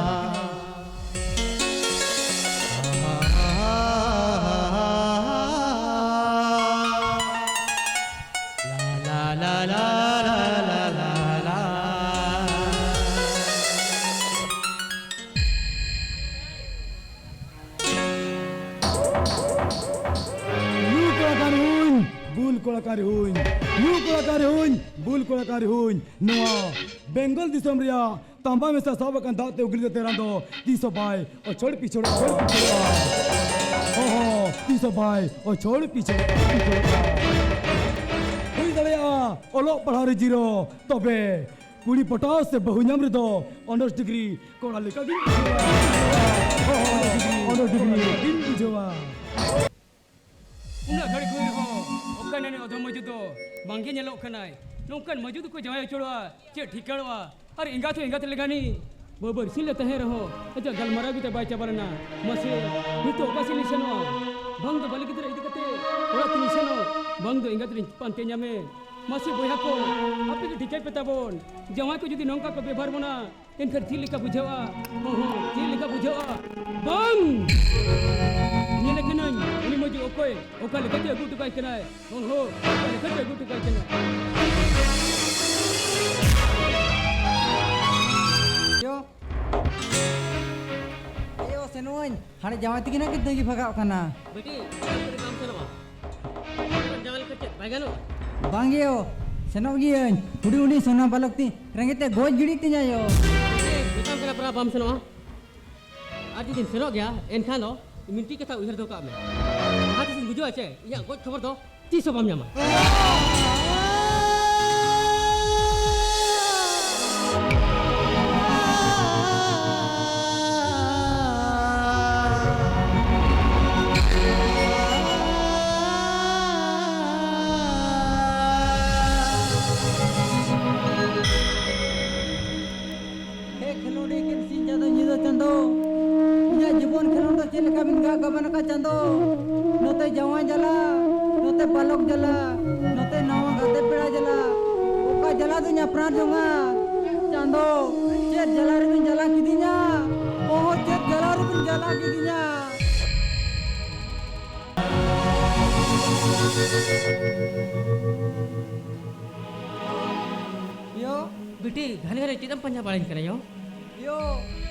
ᱧᱩ ᱠᱚᱲᱟ ᱠᱟᱨ ᱦᱩᱧ, ᱵᱩᱞ ᱠᱚᱲᱟ ᱠᱟᱨ ᱦᱩᱧ, ᱧᱩ ᱠᱚᱲᱟ ᱠᱟᱨ ᱦᱩᱧ, ᱵᱩᱞ ᱠᱚᱲᱟ ᱠᱟᱨ ᱦᱩᱧ᱾ ᱱᱚᱣᱟ ᱵᱮᱝᱜᱚᱞ ᱫᱤᱥᱚᱢ ᱨᱮᱭᱟᱜ ᱛᱟᱢᱵᱟ ᱢᱮᱥᱟ ᱥᱟᱵ ᱟᱠᱟᱱ ᱫᱟᱜ ᱛᱮ ᱩᱜᱽᱞᱤ ᱛᱮ ᱨᱟᱱ ᱫᱚ ᱛᱤᱥ ᱦᱚᱸ ᱵᱟᱭ ᱚᱪᱷᱚᱲ ᱯᱤᱪᱷᱚᱲᱚᱜᱼᱟ, ᱚᱪᱷᱚᱲ ᱯᱤᱪᱷᱚᱲᱚᱜᱼᱟ᱾ ᱦᱚᱸ, ᱦᱚᱸ, ᱛᱤᱥ ᱦᱚᱸ ᱵᱟᱭ ᱚᱪᱷᱚᱲ ᱯᱤᱪᱷᱚᱲᱚᱜᱼᱟ, ᱯᱤᱪᱷᱚᱲᱚᱜᱼᱟ᱾ ᱦᱩᱭ ᱫᱟᱲᱮᱭᱟᱜᱼᱟ ᱚᱞᱚᱜ ᱯᱟᱲᱦᱟᱣ ᱨᱮ ᱡᱤᱨᱳ, ᱛᱚᱵᱮ ᱠᱩᱲᱤ ᱯᱚᱴᱟᱣ ᱥᱮ ᱵᱟᱹᱦᱩ ᱧᱟᱢ ᱨᱮᱫᱚ ᱚᱱᱟᱨᱥ ᱰᱤᱜᱽᱨᱤ ᱠᱚᱲᱟ ᱞᱮᱠᱟ ᱜᱤᱧ ᱵᱩᱡᱷᱟᱹᱣᱟ᱾ ᱦᱚᱸ, ᱦᱚᱸ, ᱚᱱᱟᱨᱥ ᱰᱤᱜᱽᱨᱤ ᱠᱚᱲᱟ ᱞᱮᱠᱟ ᱜᱤᱧ ᱵᱩᱡᱷᱟᱹᱣᱟ᱾ ᱩᱱᱟᱹᱜ ᱜᱷᱟᱹᱲᱤᱡ ᱦᱩᱭ ᱨᱮᱦᱚᱸ ᱚᱠᱟ ᱱᱟᱹᱱᱤ ᱚᱫᱷᱚ ᱢᱟᱹᱡᱩ ᱫᱚ ᱵᱟᱝᱜᱮ ᱧᱮᱞᱚᱜ ᱠᱟᱱᱟᱭ᱾ ᱱᱚᱝᱠᱟᱱ ᱢᱟᱹᱡᱩ ᱫᱚᱠᱚ ᱡᱟᱶᱟᱭ ᱦᱚᱪᱚᱲᱚᱜᱼᱟ, ᱪᱮᱫ ᱴᱷᱤᱠᱟᱹᱲᱚᱜᱼᱟ? ᱟᱨ ᱮᱸᱜᱟᱛ ᱦᱚᱸ ᱮᱸᱜᱟᱛ ᱞᱮᱠᱟᱱᱤᱡ ᱵᱟᱹᱵᱟᱹᱨᱥᱤ ᱞᱮ ᱛᱟᱦᱮᱸ ᱨᱮᱦᱚᱸ ᱟᱡᱟᱜ ᱜᱟᱞᱢᱟᱨᱟᱣ ᱜᱮᱛᱟᱭ ᱵᱟᱭ ᱪᱟᱵᱟ ᱞᱮᱱᱟ᱾ ᱢᱟᱥᱮ, ᱱᱤᱛᱚᱜ ᱚᱠᱟ ᱥᱮᱫ ᱞᱤᱧ ᱥᱮᱱᱚᱜᱼᱟ? ᱵᱟᱝ ᱫᱚ ᱵᱟᱞᱮ ᱜᱤᱫᱽᱨᱟᱹ ᱤᱫᱤ ᱠᱟᱛᱮ ᱚᱲᱟᱜ ᱛᱮᱞᱤᱧ ᱥᱮᱱᱚᱜ, ᱵᱟᱝ ᱫᱚ ᱮᱸᱜᱟᱛ ᱞᱤᱧ ᱯᱟᱱᱛᱮ ᱧᱟᱢᱮ᱾ ᱢᱟᱥᱮ ᱵᱚᱭᱦᱟ ᱠᱚ, ᱟᱯᱮ ᱜᱮ ᱴᱷᱤᱠᱟᱹᱭ ᱯᱮ ᱛᱟᱵᱚᱱ, ᱡᱟᱶᱟᱭ ᱠᱚ ᱡᱩᱫᱤ ᱱᱚᱝᱠᱟ ᱠᱚ ᱵᱮᱵᱷᱟᱨ ᱵᱚᱱᱟ, ᱮᱱᱠᱷᱟᱱ ᱪᱮᱫ ᱞᱮᱠᱟ ᱵᱩᱡᱷᱟᱹᱜᱼᱟ? ᱦᱚᱸ, ᱦᱚᱸ, ᱪᱮᱫ ᱞᱮᱠᱟ ᱵᱩᱡᱷᱟᱹᱜᱼᱟ? ᱵᱟᱝ! ᱧᱮᱞᱮ ᱠᱟᱹᱱᱟᱹᱧ, ᱩᱱᱤ ᱢᱟᱹᱡᱷᱤ ᱚᱠᱚᱭ, ᱚᱠᱟ ᱞᱮᱠᱟᱛᱮ ᱟᱹᱜᱩ ᱦᱚᱴᱚ ᱠᱟᱭ ᱠᱟᱱᱟᱭ? ᱦᱚᱸ, ᱦᱚᱸ, ᱚᱠᱟ ᱞᱮᱠᱟᱛᱮ ᱟᱹᱜᱩ ᱦᱚᱴᱚ ᱠᱟᱭ ᱠᱟᱱᱟᱭ? ᱭᱳ, ᱭᱳ, ᱥᱮᱱᱚᱜ ᱟᱹᱧ᱾ ᱦᱟᱸᱰᱮ ᱡᱟᱶᱟᱭ ᱛᱟᱹᱠᱤᱱ ᱦᱟᱸᱜ ᱠᱤᱱ ᱛᱟᱺᱜᱤ ᱵᱷᱟᱜᱟᱣᱜ ᱠᱟᱱᱟ᱾ ᱵᱤᱴᱤ, ᱪᱮᱫ ᱠᱷᱟᱹᱛᱤᱨ ᱵᱟᱢ ᱥᱮᱱᱚᱜᱼᱟ? ᱡᱟᱶᱟᱭ ᱞᱮᱠᱷᱟᱱ ᱪᱮᱫ ᱵᱟᱭ ᱜᱟᱱᱚᱜᱼᱟ? ᱵᱟᱝ ᱜᱮ ᱭᱳ, ᱥᱮᱱᱚᱜ ᱜᱤᱭᱟᱹᱧ᱾ ᱦᱩᱰᱤᱧ ᱦᱩᱰᱤᱧ ᱥᱚᱱᱟ ᱵᱟᱞᱚᱠ ᱛᱤᱧ ᱨᱮᱸᱜᱮᱡ ᱛᱮ ᱜᱚᱡ ᱜᱤᱰᱤ ᱛᱤᱧᱟᱭ ᱭᱳ᱾ ᱵᱤᱴᱤ, ᱢᱮᱛᱟᱢ ᱠᱟᱱᱟ ᱯᱟᱨᱟ ᱵᱟᱢ ᱥᱮᱱᱚᱜᱼᱟ᱾ ᱟᱨ ᱡᱩᱫᱤᱢ ᱥᱮᱱᱚᱜ ᱜᱮᱭᱟ, ᱮᱱᱠᱷᱟᱱ ᱫᱚ ᱢᱤᱫᱴᱤᱡ ᱠᱟᱛᱷᱟ ᱩᱭᱦᱟᱹᱨ ᱫᱚᱦᱚ ᱠᱟᱜ ᱢᱮ᱾ ᱡᱟᱦᱟᱸ ᱛᱤᱥᱤᱧ ᱵᱩᱡᱷᱟᱹᱣᱟ ᱪᱮ, ᱤᱧᱟᱹᱜ ᱜᱚᱡ ᱠᱷᱚᱵᱚᱨ ᱫᱚ ᱛᱤᱥ ᱦᱚᱸ ᱵᱟᱢ ᱧᱟᱢᱟ᱾ ᱡᱤᱵᱚᱱ ᱠᱷᱮᱞᱳᱰ ᱫᱚ ᱪᱮᱫ ᱞᱮᱠᱟ ᱵᱤᱱ ᱜᱟᱜ ᱜᱟᱵᱟᱱ ᱟᱠᱟᱫ ᱪᱟᱸᱫᱚ? ᱱᱚᱛᱮ ᱡᱟᱶᱟᱭ ᱡᱟᱞᱟ, ᱱᱚᱛᱮ ᱯᱟᱞᱚᱠ ᱡᱟᱞᱟ, ᱱᱚᱛᱮ ᱱᱟᱣᱟ ᱜᱟᱛᱮ ᱯᱮᱲᱟ ᱡᱟᱞᱟ᱾ ᱚᱠᱟ ᱡᱟᱞᱟ ᱫᱚᱧ ᱟᱯᱱᱟᱨ ᱡᱚᱝᱟ? ᱪᱟᱸᱫᱚ, ᱪᱮᱫ ᱡᱟᱞᱟ ᱨᱮᱵᱤᱱ ᱡᱟᱞᱟ ᱠᱤᱫᱤᱧᱟ? ᱚᱦᱚ, ᱪᱮᱫ ᱡᱟᱞᱟ ᱨᱮᱵᱤᱱ ᱡᱟᱞᱟ ᱠᱤᱫᱤᱧᱟ? ᱭᱳ᱾ ᱵᱤᱴᱤ, ᱜᱷᱟᱱᱮ ᱜᱷᱟᱱᱮ ᱪᱮᱫ ᱮᱢ ᱯᱟᱸᱡᱟ ᱵᱟᱲᱟᱧ ᱠᱟᱱᱟ ᱭᱳ? ᱭᱳ,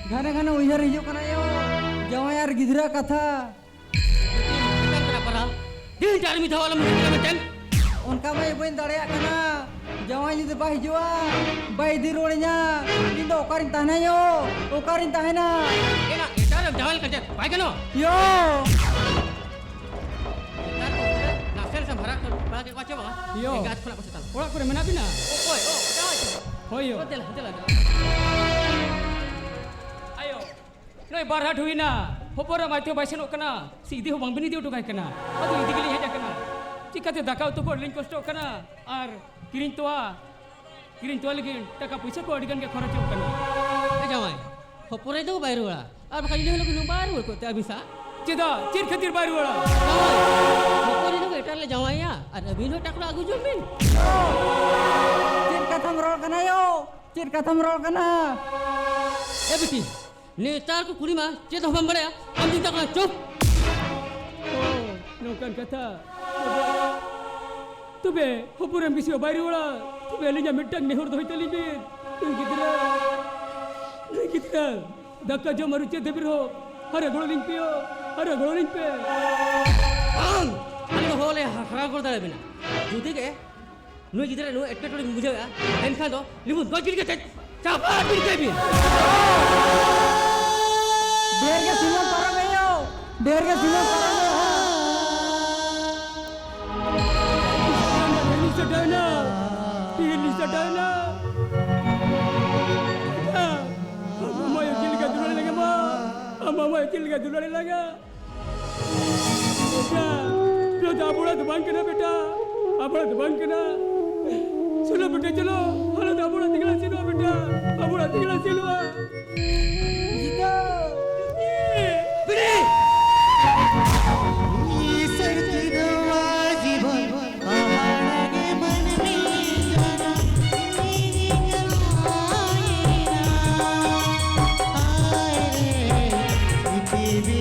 ᱜᱷᱟᱱᱮ ᱜᱷᱟᱱᱮ ᱩᱭᱦᱟᱹᱨ ᱦᱤᱡᱩᱜ ᱠᱟᱱᱟ ᱭᱳ, ᱡᱟᱶᱟᱭ ᱟᱨ ᱜᱤᱫᱽᱨᱟᱹ ᱠᱟᱛᱷᱟ᱾ ᱪᱮᱫ ᱠᱟᱱ ᱠᱟᱱᱟ ᱯᱟᱨᱟ? ᱫᱤᱱ ᱪᱟᱨ ᱢᱤᱫ ᱫᱷᱟᱣ ᱟᱞᱚᱢ ᱦᱤᱡᱩᱜ ᱠᱟᱱᱟ ᱢᱮᱱᱛᱮ᱾ ᱚᱱᱠᱟ ᱢᱟ ᱵᱟᱹᱧ ᱫᱟᱲᱮᱭᱟᱜ ᱠᱟᱱᱟ, ᱡᱟᱶᱟᱭ ᱡᱩᱫᱤ ᱵᱟᱭ ᱦᱤᱡᱩᱜᱼᱟ, ᱵᱟᱭ ᱤᱫᱤ ᱨᱩᱣᱟᱹᱲᱤᱧᱟ, ᱤᱧ ᱫᱚ ᱚᱠᱟᱨᱤᱧ ᱛᱟᱦᱮᱱᱟ ᱭᱳ? ᱚᱠᱟᱨᱤᱧ ᱛᱟᱦᱮᱱᱟ? ᱮᱱᱟ ᱮᱴᱟᱜ ᱨᱮᱢ ᱡᱟᱶᱟᱭ ᱞᱮᱠᱟ ᱪᱮᱫ ᱵᱟᱭ ᱜᱟᱱᱚᱜᱼᱟ? ᱭᱳ! ᱱᱮᱛᱟᱨ ᱠᱚ ᱜᱤᱫᱽᱨᱟᱹ ᱱᱟᱥᱮ ᱱᱟᱥᱮ ᱢᱟᱨᱟᱜ ᱠᱚ ᱵᱟᱲᱟ ᱠᱮᱫ ᱠᱚᱣᱟ ᱪᱮ ᱵᱟᱝᱟ? ᱭᱳ᱾ ᱮᱸᱜᱟᱛ ᱠᱷᱚᱱᱟᱜ ᱠᱚ ᱪᱮᱛᱟᱱ᱾ ᱚᱲᱟᱜ ᱠᱚᱨᱮ ᱢᱮᱱᱟᱜ ᱵᱤᱱᱟ? ᱚᱠᱚᱭ? ᱚ, ᱡᱟᱶᱟᱭ ᱪᱮ? ᱦᱳᱭ ᱭᱳ᱾ ᱫᱮᱞᱟ, ᱫᱮᱞᱟ, ᱫᱮᱞᱟ᱾ ᱟᱭᱳ, ᱱᱚᱜᱼᱚᱭ ᱵᱟᱨ ᱦᱟᱴ ᱦᱩᱭᱱᱟ, ᱦᱚᱯᱚᱱ ᱮᱨᱟ ᱢᱟᱭᱛᱮ ᱵᱟᱭ ᱥᱮᱱᱚᱜ ᱠᱟᱱᱟ, ᱥᱮ ᱤᱫᱤ ᱦᱚᱸ ᱵᱟᱝ ᱵᱤᱱ ᱤᱫᱤ ᱦᱚᱴᱚ ᱠᱟᱭ ᱠᱟᱱᱟ᱾ ᱟᱫᱚ ᱤᱫᱤ ᱜᱮᱞᱤᱧ ᱦᱮᱡ ᱟᱠᱟᱱᱟ᱾ ᱪᱤᱠᱟᱹᱛᱮ ᱫᱟᱠᱟ ᱩᱛᱩ ᱠᱚ ᱟᱹᱰᱤ ᱞᱤᱧ ᱠᱚᱥᱴᱚᱜ ᱠᱟᱱᱟ, ᱟᱨ ᱠᱤᱨᱤᱧ ᱛᱚᱣᱟ, ᱠᱤᱨᱤᱧ ᱛᱚᱣᱟ ᱞᱟᱹᱜᱤᱫ ᱴᱟᱠᱟ ᱯᱩᱭᱥᱟᱹ ᱠᱚ ᱟᱹᱰᱤ ᱜᱟᱱ ᱜᱮ ᱠᱷᱚᱨᱚᱪᱚᱜ ᱠᱟᱱᱟ᱾ ᱮ ᱡᱟᱶᱟᱭ, ᱦᱚᱯᱚᱱ ᱮᱨᱟ ᱫᱚ ᱵᱟᱭ ᱨᱩᱣᱟᱹᱲᱟ, ᱟᱨ ᱵᱟᱠᱷᱟᱱ ᱤᱱᱟᱹ ᱦᱤᱞᱳᱜ ᱜᱮ ᱵᱟᱭ ᱨᱩᱣᱟᱹᱲ ᱠᱚᱜ ᱛᱮ ᱟᱹᱵᱤᱱ ᱥᱟᱶ᱾ ᱪᱮᱫᱟᱜ? ᱪᱮᱫ ᱠᱷᱟᱹᱛᱤᱨ ᱵᱟᱭ ᱨᱩᱣᱟᱹᱲᱟ? ᱦᱳᱭ, ᱦᱚᱯᱚᱱ ᱮᱨᱟ ᱫᱚ ᱮᱴᱟᱜ ᱨᱮᱞᱮ ᱡᱟᱶᱟᱭᱟ, ᱟᱨ ᱟᱹᱵᱤᱱ ᱦᱚᱸ ᱮᱴᱟᱜ ᱠᱚᱲᱟ ᱟᱹᱜᱩ ᱡᱚᱝ ᱵᱤᱱ᱾ ᱪᱮᱫ ᱠᱟᱛᱷᱟᱢ ᱨᱚᱲ ᱠᱟᱱᱟ ᱭᱳ? ᱪᱮᱫ ᱠᱟᱛᱷᱟᱢ ᱨᱚᱲ ᱠᱟᱱᱟ? ᱮ ᱵᱤᱴᱤ, ᱱᱮᱛᱟᱨ ᱠᱚ ᱠᱩᱲᱤ ᱢᱟ ᱪᱮᱫ ᱦᱚᱸ ᱵᱟᱢ ᱵᱟᱲᱟᱭᱟ, ᱟᱢ ᱫᱤᱱ ᱛᱟᱠᱚ ᱪᱩᱯ᱾ ᱚ, ᱱᱚᱝᱠᱟᱱ ᱠᱟᱛᱷᱟ᱾ ᱛᱚᱵᱮ ᱦᱚᱯᱚᱱ ᱮᱨᱟ ᱵᱤᱥᱤ ᱵᱟᱭ ᱨᱩᱣᱟᱹᱲᱟ, ᱛᱚᱵᱮ ᱟᱹᱞᱤᱧᱟᱜ ᱢᱤᱫᱴᱟᱝ ᱱᱮᱦᱚᱨ ᱫᱚᱦᱚᱭ ᱛᱟᱹᱞᱤᱧ ᱵᱤᱱ᱾ ᱱᱩᱭ ᱜᱤᱫᱽᱨᱟᱹ, ᱱᱩᱭ ᱜᱤᱫᱽᱨᱟᱹ ᱫᱟᱠᱟ ᱡᱚᱢ ᱟᱹᱣᱨᱤ ᱪᱮᱫ ᱫᱷᱟᱹᱵᱤᱡ ᱨᱮᱦᱚᱸ ᱦᱟᱨᱟ ᱜᱚᱲᱚ ᱞᱤᱧ ᱯᱮ, ᱦᱟᱨᱟ ᱜᱚᱲᱚ ᱞᱤᱧ ᱯᱮ᱾ ᱵᱟᱝ! ᱟᱞᱮ ᱫᱚ ᱦᱚᱲ ᱞᱮ ᱦᱟᱨᱟ ᱜᱚᱲᱚ ᱫᱟᱲᱮᱭᱟᱵᱤᱱᱟ᱾ ᱡᱩᱫᱤ ᱜᱮ ᱱᱩᱭ ᱜᱤᱫᱽᱨᱟᱹ ᱱᱩᱭ ᱮᱴᱠᱮᱴᱚᱬᱮ ᱵᱤᱱ ᱵᱩᱡᱷᱟᱹᱣᱮᱫᱼᱟ, ᱮᱱᱠᱷᱟᱱ ᱫᱚ ᱱᱩᱭ ᱵᱚᱱ ᱫᱚᱡ ᱜᱤᱰᱤ ᱠᱟᱛᱮ ᱪᱟᱯᱟ ᱜᱤᱰᱤ ᱠᱟᱭ ᱵᱤᱱ᱾ ᱰᱷᱮᱨ ᱜᱮ ᱥᱤᱢᱟᱹ ᱯᱟᱨᱚᱢ ᱦᱩᱭᱩᱜᱼᱟ᱾ ᱰᱷᱮᱨ ᱜᱮ ᱥᱤᱢᱟᱹ ᱯᱟᱨᱚᱢ ᱦᱩᱭᱩᱜᱼᱟ᱾ ᱴᱤᱦᱤᱞ ᱥᱮᱴᱮᱨ ᱮᱱᱟ᱾ ᱴᱤᱦᱤᱞ ᱥᱮᱴᱮᱨ ᱮᱱᱟ᱾ ᱟᱢ ᱢᱟᱢᱟᱭ ᱪᱮᱫ ᱞᱮᱠᱟ ᱫᱩᱞᱟᱹᱲ ᱞᱟᱜᱟ ᱢᱟ᱾ ᱟᱢ ᱢᱟᱢᱟᱭ ᱪᱮᱫ ᱞᱮᱠᱟ ᱫᱩᱞᱟᱹᱲ ᱞᱟᱜᱟ᱾ ᱵᱮᱴᱟ, ᱱᱚᱣᱟ ᱫᱚ ᱟᱵᱚ ᱚᱲᱟᱜ ᱫᱚ ᱵᱟᱝ ᱠᱟᱱᱟ ᱵᱮᱴᱟ, ᱟᱵᱚ ᱚᱲᱟᱜ ᱫᱚ ᱵᱟᱝ ᱠᱟᱱᱟ᱾ ᱪᱚᱞᱚ ᱵᱮᱴᱟ, ᱪᱚᱞᱚ, ᱟᱞᱮ ᱫᱚ ᱟᱵᱚ ᱚᱲᱟᱜ ᱛᱮᱜᱮ ᱞᱮ ᱥᱮᱱᱚᱜᱼᱟ ᱵᱮᱴᱟ, ᱟᱵᱚ ᱚᱲᱟᱜ ᱛᱮᱜᱮ ᱞᱮ ᱥᱮᱱᱚᱜᱼᱟ᱾ ᱡᱤᱛᱟᱹ! ᱦᱟᱭ ᱨᱮ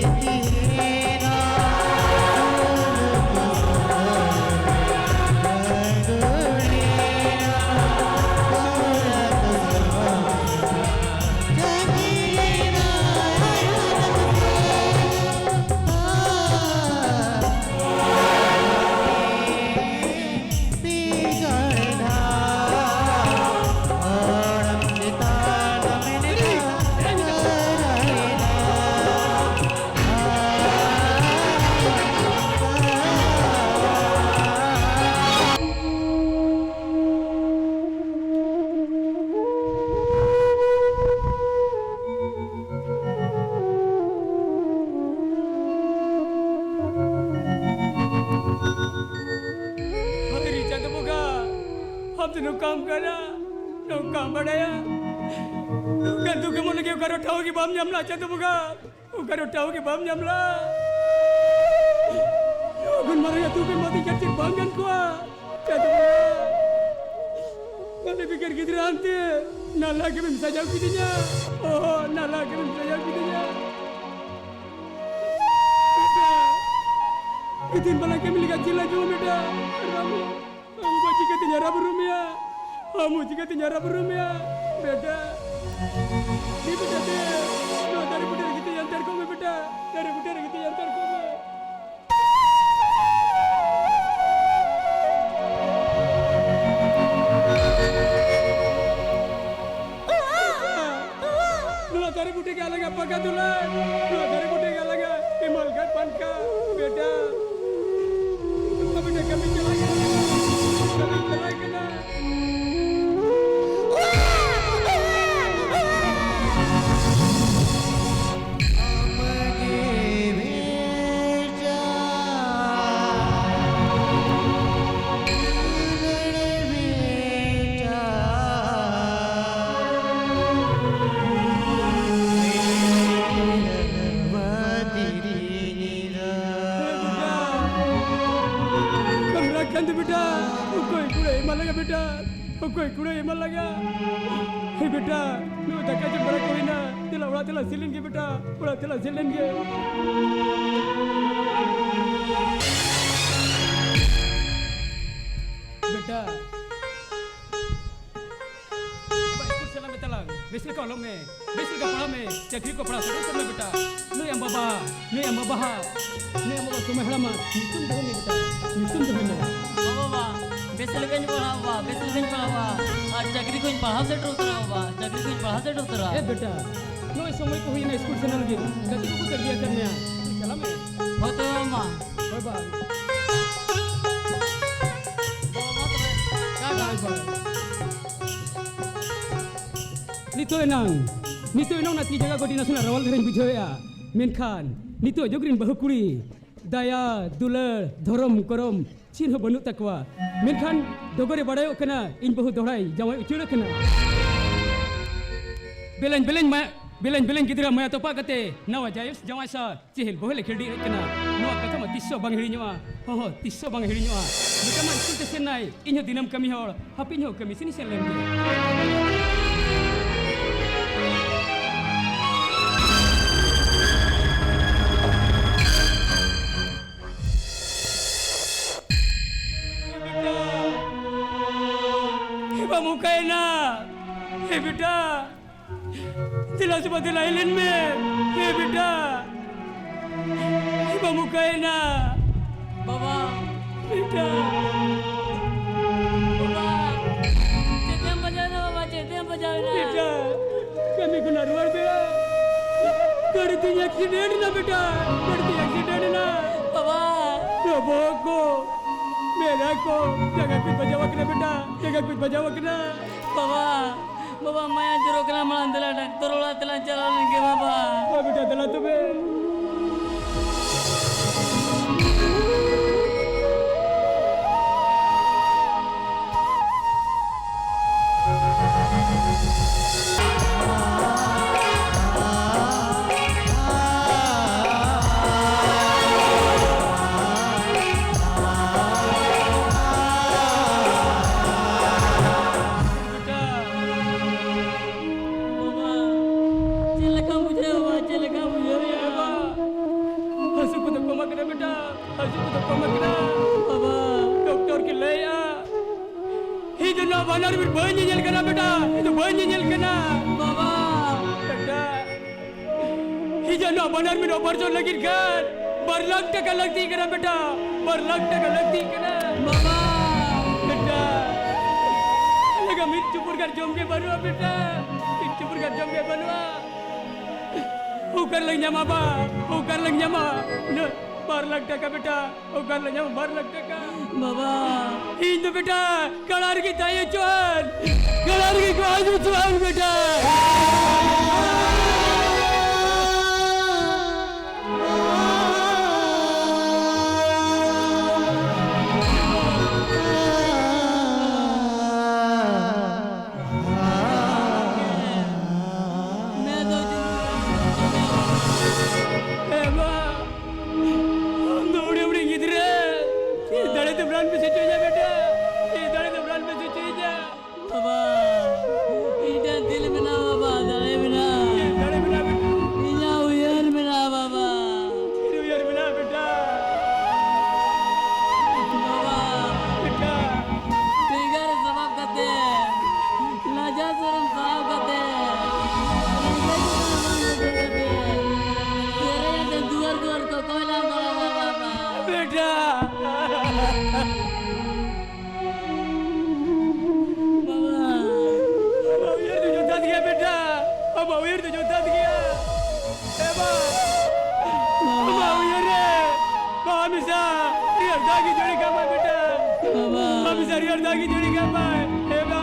ᱪᱟᱸᱫᱚ ᱵᱚᱸᱜᱟ, ᱟᱢ ᱫᱚ ᱱᱚᱝᱠᱟᱢ ᱠᱟᱱᱟ, ᱱᱚᱝᱠᱟᱢ ᱵᱟᱲᱟᱭᱟ, ᱱᱚᱝᱠᱟᱱ ᱫᱩᱠ ᱮᱢᱚᱱ ᱞᱟᱹᱜᱤᱫ ᱚᱠᱟᱨᱮ ᱴᱷᱟᱶ ᱜᱮ ᱵᱟᱢ ᱧᱟᱢ ᱞᱮᱫᱼᱟ ᱪᱟᱸᱫᱚ ᱵᱚᱸᱜᱟ, ᱚᱠᱟᱨᱮ ᱴᱷᱟᱶ ᱜᱮ ᱵᱟᱢ ᱧᱟᱢ ᱞᱮᱫᱼᱟ᱾ ᱱᱚᱣᱟ ᱠᱷᱚᱱ ᱢᱟᱨᱟᱝ ᱟᱹᱛᱩ ᱜᱮ ᱢᱟᱹᱛᱤᱧ ᱠᱟᱹᱴᱤᱡ ᱵᱟᱝ ᱜᱟᱱ ᱠᱚᱜᱼᱟ ᱪᱟᱸᱫᱚ ᱵᱚᱸᱜᱟ᱾ ᱢᱟᱱᱮ ᱵᱮᱠᱟᱨ ᱜᱤᱫᱽᱨᱟᱹ ᱦᱟᱱᱛᱮ ᱱᱟᱞᱟ ᱜᱮᱢ ᱥᱟᱡᱟᱣ ᱠᱤᱫᱤᱧᱟ, ᱚ ᱱᱟᱞᱟ ᱜᱮᱢ ᱥᱟᱡᱟᱣ ᱠᱤᱫᱤᱧᱟ᱾ ᱵᱮᱴᱟ, ᱤᱛᱤᱱ ᱵᱟᱞᱟ ᱠᱟᱹᱢᱤ ᱞᱮᱠᱟ ᱪᱮᱫ ᱞᱟᱡ ᱦᱚᱸ ᱵᱮᱴᱟ? ᱨᱟᱢᱩ, ᱟᱢ ᱵᱟ ᱪᱤᱠᱟᱹᱛᱤᱧ ᱦᱟᱨᱟ ᱵᱩᱨᱩ ᱢᱮᱭᱟ? ᱟᱢ ᱦᱚᱸ ᱪᱤᱠᱟᱹᱛᱤᱧ ᱦᱟᱨᱟ ᱵᱩᱨᱩ ᱢᱮᱭᱟ? ᱵᱮᱴᱟ, ᱫᱮ ᱵᱮᱴᱟ ᱫᱮ, ᱱᱚᱣᱟ ᱫᱟᱨᱮ ᱵᱩᱴᱟᱹ ᱨᱮ ᱜᱤᱛᱤᱡ ᱦᱟᱱᱛᱟᱲ ᱠᱚᱜ ᱢᱮ ᱵᱮᱴᱟ, ᱫᱟᱨᱮ ᱵᱩᱴᱟᱹ ᱨᱮ ᱜᱤᱛᱤᱡ ᱦᱟᱱᱛᱟᱲ ᱠᱚᱜ ᱢᱮ᱾ ᱱᱚᱣᱟ ᱫᱟᱨᱮ ᱵᱩᱴᱟᱹ ᱜᱮ ᱟᱞᱟᱝᱟᱜ ᱯᱟᱠᱟ ᱫᱩᱞᱟᱹᱲ, ᱱᱚᱣᱟ ᱫᱟᱨᱮ ᱵᱩᱴᱟᱹ ᱜᱮ ᱟᱞᱟᱝᱟᱜ ᱦᱮᱢᱟᱞ ᱜᱷᱟᱴ ᱯᱟᱱᱠᱟ, ᱵᱮᱴᱟ᱾ ᱱᱚᱣᱟ ᱵᱮᱴᱟ ᱠᱟᱹᱢᱤ ᱪᱟᱞᱟᱜ ᱠᱟᱱᱟ, ᱠᱟᱹᱢᱤ ᱪᱟᱞᱟᱜ ᱠᱟᱱᱟ᱾ ᱠᱟᱢᱨᱟ ᱠᱷᱟᱱ ᱫᱚ ᱵᱮᱴᱟ, ᱚᱠᱚᱭ ᱠᱩᱲᱟᱹᱭ ᱮᱢᱟ ᱞᱟᱜᱟ ᱵᱮᱴᱟ, ᱚᱠᱚᱭ ᱠᱩᱲᱟᱹᱭ ᱮᱢᱟ ᱞᱟᱜᱟ? ᱦᱮ ᱵᱮᱴᱟ, ᱱᱚᱣᱟ ᱫᱟᱠᱟ ᱡᱚᱢ ᱵᱟᱲᱟ ᱠᱚ ᱦᱩᱭᱱᱟ? ᱫᱮᱞᱟ ᱚᱲᱟᱜ ᱛᱮᱞᱟᱝ ᱥᱮᱱ ᱞᱮᱱ ᱜᱮ ᱵᱮᱴᱟ, ᱚᱲᱟᱜ ᱛᱮᱞᱟᱝ ᱥᱮᱱ ᱞᱮᱱ ᱜᱮ᱾ ᱵᱮᱴᱟ, ᱵᱟ, ᱥᱠᱩᱞ ᱪᱟᱞᱟᱜ ᱢᱮ ᱛᱟᱞᱟᱝ, ᱵᱮᱥ ᱞᱮᱠᱟ ᱚᱞᱚᱜ ᱢᱮ, ᱵᱮᱥ ᱞᱮᱠᱟ ᱯᱟᱲᱦᱟᱜ ᱢᱮ, ᱪᱟᱹᱠᱨᱤ ᱠᱚ ᱯᱟᱲᱦᱟᱣ ᱥᱮᱴᱮᱨ ᱠᱚᱜ ᱢᱮ ᱵᱮᱴᱟ᱾ ᱱᱩᱭ ᱟᱢ ᱵᱟᱵᱟ, ᱱᱩᱭ ᱟᱢ ᱵᱟᱵᱟ ᱦᱟᱜ, ᱱᱩᱭ ᱟᱢ ᱵᱟᱵᱟ ᱥᱚᱢᱟᱭ ᱦᱟᱲᱟᱢᱟᱜ ᱧᱩᱛᱩᱢ ᱫᱚᱦᱚᱭ ᱢᱮ ᱵᱮᱴᱟ, ᱧᱩᱛᱩᱢ ᱫᱚᱦᱚᱭ ᱢᱮ᱾ ᱵᱟᱵᱟ, ᱵᱟᱵᱟ, ᱵᱮᱥ ᱞᱮᱠᱟᱧ ᱯᱟᱲᱦᱟᱜᱼᱟ ᱵᱟᱵᱟ, ᱵᱮᱥ ᱞᱮᱠᱟᱧ ᱯᱟᱲᱦᱟᱜᱼᱟ ᱵᱟᱵᱟ, ᱟᱨ ᱪᱟᱹᱠᱨᱤ ᱠᱚᱧ ᱯᱟᱲᱦᱟᱣ ᱥᱮᱴᱮᱨ ᱩᱛᱟᱹᱨᱟ ᱵᱟᱵᱟ, ᱪᱟᱹᱠᱨᱤ ᱠᱚᱧ ᱯᱟᱲᱦᱟᱣ ᱥᱮᱴᱮᱨ ᱩᱛᱟᱹᱨᱟ᱾ ᱮ ᱵᱮᱴᱟ, ᱱᱚᱜᱼᱚᱭ ᱥᱚᱢᱚᱭ ᱠᱚ ᱦᱩᱭᱱᱟ ᱥᱠᱩᱞ ᱥᱮᱱᱚᱜ ᱞᱟᱹᱜᱤᱫ, ᱜᱟᱛᱮ ᱠᱚᱠᱚ ᱛᱟᱺᱜᱤ ᱟᱠᱟᱫ ᱢᱮᱭᱟ, ᱪᱟᱞᱟᱜ ᱢᱮ᱾ ᱦᱳᱭ ᱛᱚᱵᱮ ᱢᱟᱢᱟ᱾ ᱦᱳᱭ ᱵᱟ᱾ ᱵᱟᱵᱟ, ᱢᱟ ᱛᱚᱵᱮ᱾ ᱴᱟᱴᱟ᱾ ᱵᱟᱭ ᱵᱟᱭ᱾ ᱱᱤᱛᱚᱜ ᱮᱱᱟᱝ, ᱱᱤᱛᱚᱜ ᱮᱱᱟᱝ ᱚᱱᱟ ᱛᱤ ᱡᱟᱸᱜᱟ ᱠᱚ ᱟᱹᱰᱤ ᱱᱟᱥᱮᱱᱟᱜ ᱨᱟᱣᱟᱞ ᱫᱷᱟᱨᱟᱧ ᱵᱩᱡᱷᱟᱹᱣᱮᱫᱼᱟ, ᱢᱮᱱᱠᱷᱟᱱ ᱱᱤᱛᱚᱜ ᱡᱩᱜᱽ ᱨᱮᱱ ᱵᱟᱹᱦᱩ ᱠᱩᱲᱤ ᱫᱟᱭᱟ, ᱫᱩᱞᱟᱹᱲ, ᱫᱷᱚᱨᱚᱢ, ᱠᱚᱨᱚᱢ ᱪᱮᱫ ᱦᱚᱸ ᱵᱟᱹᱱᱩᱜ ᱛᱟᱠᱚᱣᱟ᱾ ᱢᱮᱱᱠᱷᱟᱱ ᱰᱚᱜᱚᱨ ᱨᱮ ᱵᱟᱲᱟᱭᱚᱜ ᱠᱟᱱᱟ, ᱤᱧ ᱵᱟᱹᱦᱩ ᱫᱚᱦᱲᱟᱭ ᱡᱟᱶᱟᱭ ᱩᱪᱟᱹᱲ ᱟᱠᱟᱱᱟ᱾ ᱵᱮᱞᱮᱧ ᱵᱮᱞᱮᱧ ᱢᱟ-, ᱵᱮᱞᱮᱧ ᱵᱮᱞᱮᱧ ᱜᱤᱫᱽᱨᱟᱹ ᱢᱟᱭᱟ ᱛᱚᱯᱟᱜ ᱠᱟᱛᱮ ᱱᱟᱣᱟ ᱡᱟᱭ-, ᱡᱟᱶᱟᱭ ᱥᱟᱶ ᱪᱮᱦᱮᱞ ᱵᱚᱦᱮᱞ ᱮ ᱠᱷᱮᱞᱰᱤ ᱮᱡ ᱠᱟᱱᱟ᱾ ᱱᱚᱣᱟ ᱠᱟᱛᱷᱟ ᱢᱟ ᱛᱤᱥ ᱦᱚᱸ ᱵᱟᱝ ᱦᱤᱲᱤᱧᱚᱜᱼᱟ᱾ ᱦᱚᱸ ᱦᱚᱸ, ᱛᱤᱥ ᱦᱚᱸ ᱵᱟᱝ ᱦᱤᱲᱤᱧᱚᱜᱼᱟ᱾ ᱵᱮᱴᱟ ᱢᱟ ᱥᱠᱩᱞ ᱛᱮ ᱥᱮᱱ ᱱᱟᱭ, ᱤᱧ ᱦᱚᱸ ᱫᱤᱱᱟᱹᱢ ᱠᱟᱹᱢᱤ ᱦᱚᱲ, ᱦᱟᱯᱮ ᱤᱧ ᱦᱚᱸ ᱠᱟᱹᱢᱤ ᱥᱮᱱ ᱤᱧ ᱥᱮᱱ ᱞᱮᱱ ᱜᱮ᱾ ᱵᱮᱴᱟ, ᱵᱟᱢ ᱚᱠᱟᱭᱮᱱᱟ? ᱮ ᱵᱮᱴᱟ, ᱫᱮᱞᱟ ᱥᱮᱵᱟ ᱫᱮᱞᱟ ᱦᱮᱡ ᱞᱮᱱ ᱢᱮ᱾ ᱮ ᱵᱮᱴᱟ, ᱵᱟᱢ ᱚᱠᱟᱭᱮᱱᱟ? ᱵᱟᱵᱟ᱾ ᱵᱮᱴᱟ᱾ ᱵᱟᱵᱟ, ᱪᱮᱫ ᱛᱮᱢ ᱵᱟᱡᱟᱣ ᱮᱱᱟ ᱵᱟᱵᱟ? ᱪᱮᱫ ᱛᱮᱢ ᱵᱟᱡᱟᱣ ᱮᱱᱟ? ᱵᱮᱴᱟ, ᱠᱟᱹᱢᱤ ᱠᱷᱚᱱᱟᱜ ᱨᱩᱣᱟᱹᱲ ᱵᱮᱲᱟ ᱜᱟᱹᱰᱤ ᱛᱤᱧ accident ᱮᱱᱟ ᱵᱮᱴᱟ, ᱜᱟᱹᱰᱤ ᱛᱤᱧ accident ᱮᱱᱟ᱾ ᱵᱟᱵᱟ᱾ ᱵᱟᱵᱟ ᱠᱚ, ᱢᱮᱨᱟ ᱠᱚ, ᱡᱟᱸᱜᱟ ᱠᱚᱧ ᱵᱟᱡᱟᱣ ᱟᱠᱟᱱᱟ ᱵᱮᱴᱟ, ᱡᱟᱸᱜᱟ ᱠᱚᱧ ᱵᱟᱡᱟᱣ ᱟᱠᱟᱱᱟ᱾ ᱵᱟᱵᱟ, ᱵᱟᱵᱟ, ᱢᱟᱭᱟ ᱡᱚᱨᱚᱜ ᱠᱟᱱᱟ, ᱢᱟᱲᱟᱝ ᱫᱮᱞᱟ ᱰᱟᱠᱛᱚᱨ ᱚᱲᱟᱜ ᱛᱮᱞᱟᱝ ᱪᱟᱞᱟᱣ ᱞᱮᱱ ᱜᱮ ᱵᱟᱵᱟ᱾ ᱦᱳᱭ ᱵᱮᱴᱟ, ᱫᱮᱞᱟ ᱛᱚᱵᱮ᱾ ᱠᱚᱢ ᱟᱠᱟᱱᱟ ᱵᱮᱴᱟ, ᱦᱟᱹᱥᱩ ᱠᱚᱫᱚ ᱠᱚᱢ ᱟᱠᱟᱱᱟ᱾ ᱵᱟᱵᱟ᱾ ᱰᱚᱠᱴᱚᱨ ᱠᱤᱱ ᱞᱟᱹᱭᱮᱜᱼᱟ, ᱤᱧ ᱫᱚ ᱱᱚᱣᱟ ᱵᱟᱱᱟᱨ ᱢᱤᱫ ᱵᱟᱹᱧ ᱧᱮᱧᱮᱞ ᱠᱟᱱᱟ ᱵᱮᱴᱟ, ᱤᱧ ᱫᱚ ᱵᱟᱹᱧ ᱧᱮᱧᱮᱞ ᱠᱟᱱᱟ᱾ ᱵᱟᱵᱟ᱾ ᱵᱮᱴᱟ, ᱤᱧ ᱫᱚ ᱱᱚᱣᱟ ᱵᱟᱱᱟᱨ ᱢᱤᱫ ᱚᱯᱟᱨᱮᱥᱚᱱ ᱞᱟᱹᱜᱤᱫ ᱠᱷᱟᱱ ᱵᱟᱨ ᱞᱟᱠᱷ ᱴᱟᱠᱟ ᱞᱟᱹᱠᱛᱤ ᱠᱟᱱᱟ ᱵᱮᱴᱟ, ᱵᱟᱨ ᱞᱟᱠᱷ ᱴᱟᱠᱟ ᱞᱟᱹᱠᱛᱤ ᱠᱟᱱᱟ᱾ ᱵᱟᱵᱟ᱾ ᱵᱮᱴᱟ, ᱞᱟᱜᱟ ᱢᱤᱫ ᱪᱩᱯᱩᱨ ᱜᱟᱱ ᱡᱚᱢ ᱜᱮ ᱵᱟᱹᱱᱩᱜᱼᱟ ᱵᱮᱴᱟ, ᱢᱤᱫ ᱪᱩᱯᱩᱨ ᱜᱟᱱ ᱡᱚᱢ ᱜᱮ ᱵᱟᱹᱱᱩᱜᱼᱟ᱾ ᱚᱠᱟ ᱨᱮᱞᱟᱝ ᱧᱟᱢᱟ ᱵᱟ? ᱚᱠᱟ ᱨᱮᱞᱟᱝ ᱧᱟᱢᱟ? ᱱᱩᱱᱟᱹᱜ ᱵᱟᱨ ᱞᱟᱠᱷ ᱴᱟᱠᱟ ᱵᱮᱴᱟ, ᱚᱠᱟ ᱨᱮᱞᱟᱝ ᱧᱟᱢᱟ ᱵᱟᱨ ᱞᱟᱠᱷ ᱴᱟᱠᱟ? ᱵᱟᱵᱟ᱾ ᱤᱧ ᱫᱚ ᱵᱮᱴᱟ ᱠᱟᱲᱟ ᱨᱮᱜᱮ ᱛᱟᱦᱮᱸ ᱦᱚᱪᱚᱣᱟᱱ, ᱠᱟᱲᱟ ᱨᱮᱜᱮ ᱠᱚ ᱦᱟᱡᱩᱜ ᱦᱚᱪᱚᱣᱟᱱ ᱵᱮᱴᱟ᱾ ᱮ ᱵᱟ, ᱟᱢ ᱫᱚ ᱦᱩᱰᱤᱧ ᱦᱩᱰᱤᱧ ᱜᱤᱫᱽᱨᱟᱹ, ᱪᱮᱫ ᱫᱟᱲᱮ ᱛᱮᱢ ᱨᱟᱱ ᱵᱮᱥ ᱦᱚᱪᱚᱭᱤᱧᱟ ᱵᱮᱴᱟ? ᱪᱮᱫ ᱫᱟᱲᱮ ᱛᱮᱢ ᱨᱟᱱ ᱵᱮᱥ ᱦᱚᱪᱚᱭᱤᱧᱟ? ᱵᱟᱵᱟ, ᱤᱧ ᱴᱷᱮᱱ ᱫᱤᱞ ᱢᱮᱱᱟᱜᱼᱟ ᱵᱟᱵᱟ, ᱫᱟᱲᱮ ᱢᱮᱱᱟᱜᱼᱟ᱾ ᱪᱮᱫ ᱫᱟᱲᱮ ᱢᱮᱱᱟᱜᱼᱟ ᱵᱮᱴᱟ? ᱤᱧᱟᱹᱜ ᱩᱭᱦᱟᱹᱨ ᱢᱮᱱᱟᱜᱼᱟ ᱵᱟᱵᱟ᱾ ᱪᱮᱫ ᱩᱭᱦᱟᱹᱨ ᱢᱮᱱᱟᱜᱼᱟ ᱵᱮᱴᱟ? ᱵᱟᱵᱟ, ᱵᱮᱴᱟ᱾ ᱴᱷᱮᱸᱜᱟ ᱨᱮ ᱥᱟᱯᱟᱵ ᱠᱟᱛᱮ, ᱞᱟᱡᱟ ᱥᱚᱨᱚᱢ ᱥᱟᱦᱟᱣ ᱠᱟᱛᱮ, ᱨᱮᱸᱜᱮᱡ ᱛᱮ ᱵᱟᱝ ᱵᱩᱡᱷᱟᱹᱣ ᱠᱟᱛᱮ, ᱥᱮᱨᱮᱧ ᱟᱛᱮ ᱫᱩᱣᱟᱹᱨ ᱫᱩᱣᱟᱹᱨ ᱠᱚ ᱠᱚᱭ ᱞᱟᱝ ᱫᱚᱦᱚ ᱠᱟᱜᱼᱟ ᱵᱟᱵᱟ᱾ ᱵᱮᱴᱟ᱾ ᱵᱟᱵᱟ᱾ ᱟᱢᱟᱜ ᱩᱭᱦᱟᱹᱨ ᱫᱚ ᱡᱚᱛᱷᱟᱛ ᱜᱮᱭᱟ ᱵᱮᱴᱟ, ᱟᱢᱟᱜ ᱩᱭᱦᱟᱹᱨ ᱫᱚ ᱡᱚᱛᱷᱟᱛ ᱜᱮᱭᱟ᱾ ᱮ ᱵᱟ, ᱟᱢᱟᱜ ᱩᱭᱦᱟᱹᱨ ᱨᱮ ᱵᱟ ᱦᱟᱢᱮᱥᱟ ᱨᱮᱭᱟᱲ ᱫᱟᱜ ᱜᱮ ᱡᱟᱹᱲᱤ ᱠᱟᱜ ᱢᱟᱭ ᱵᱮᱴᱟ᱾ ᱵᱟᱵᱟ᱾ ᱦᱟᱢᱮᱥᱟ ᱨᱮᱭᱟᱲ ᱫᱟᱜ ᱜᱮ ᱡᱟᱹᱲᱤ ᱠᱟᱜ ᱢᱟᱭ᱾ ᱮ ᱵᱟ,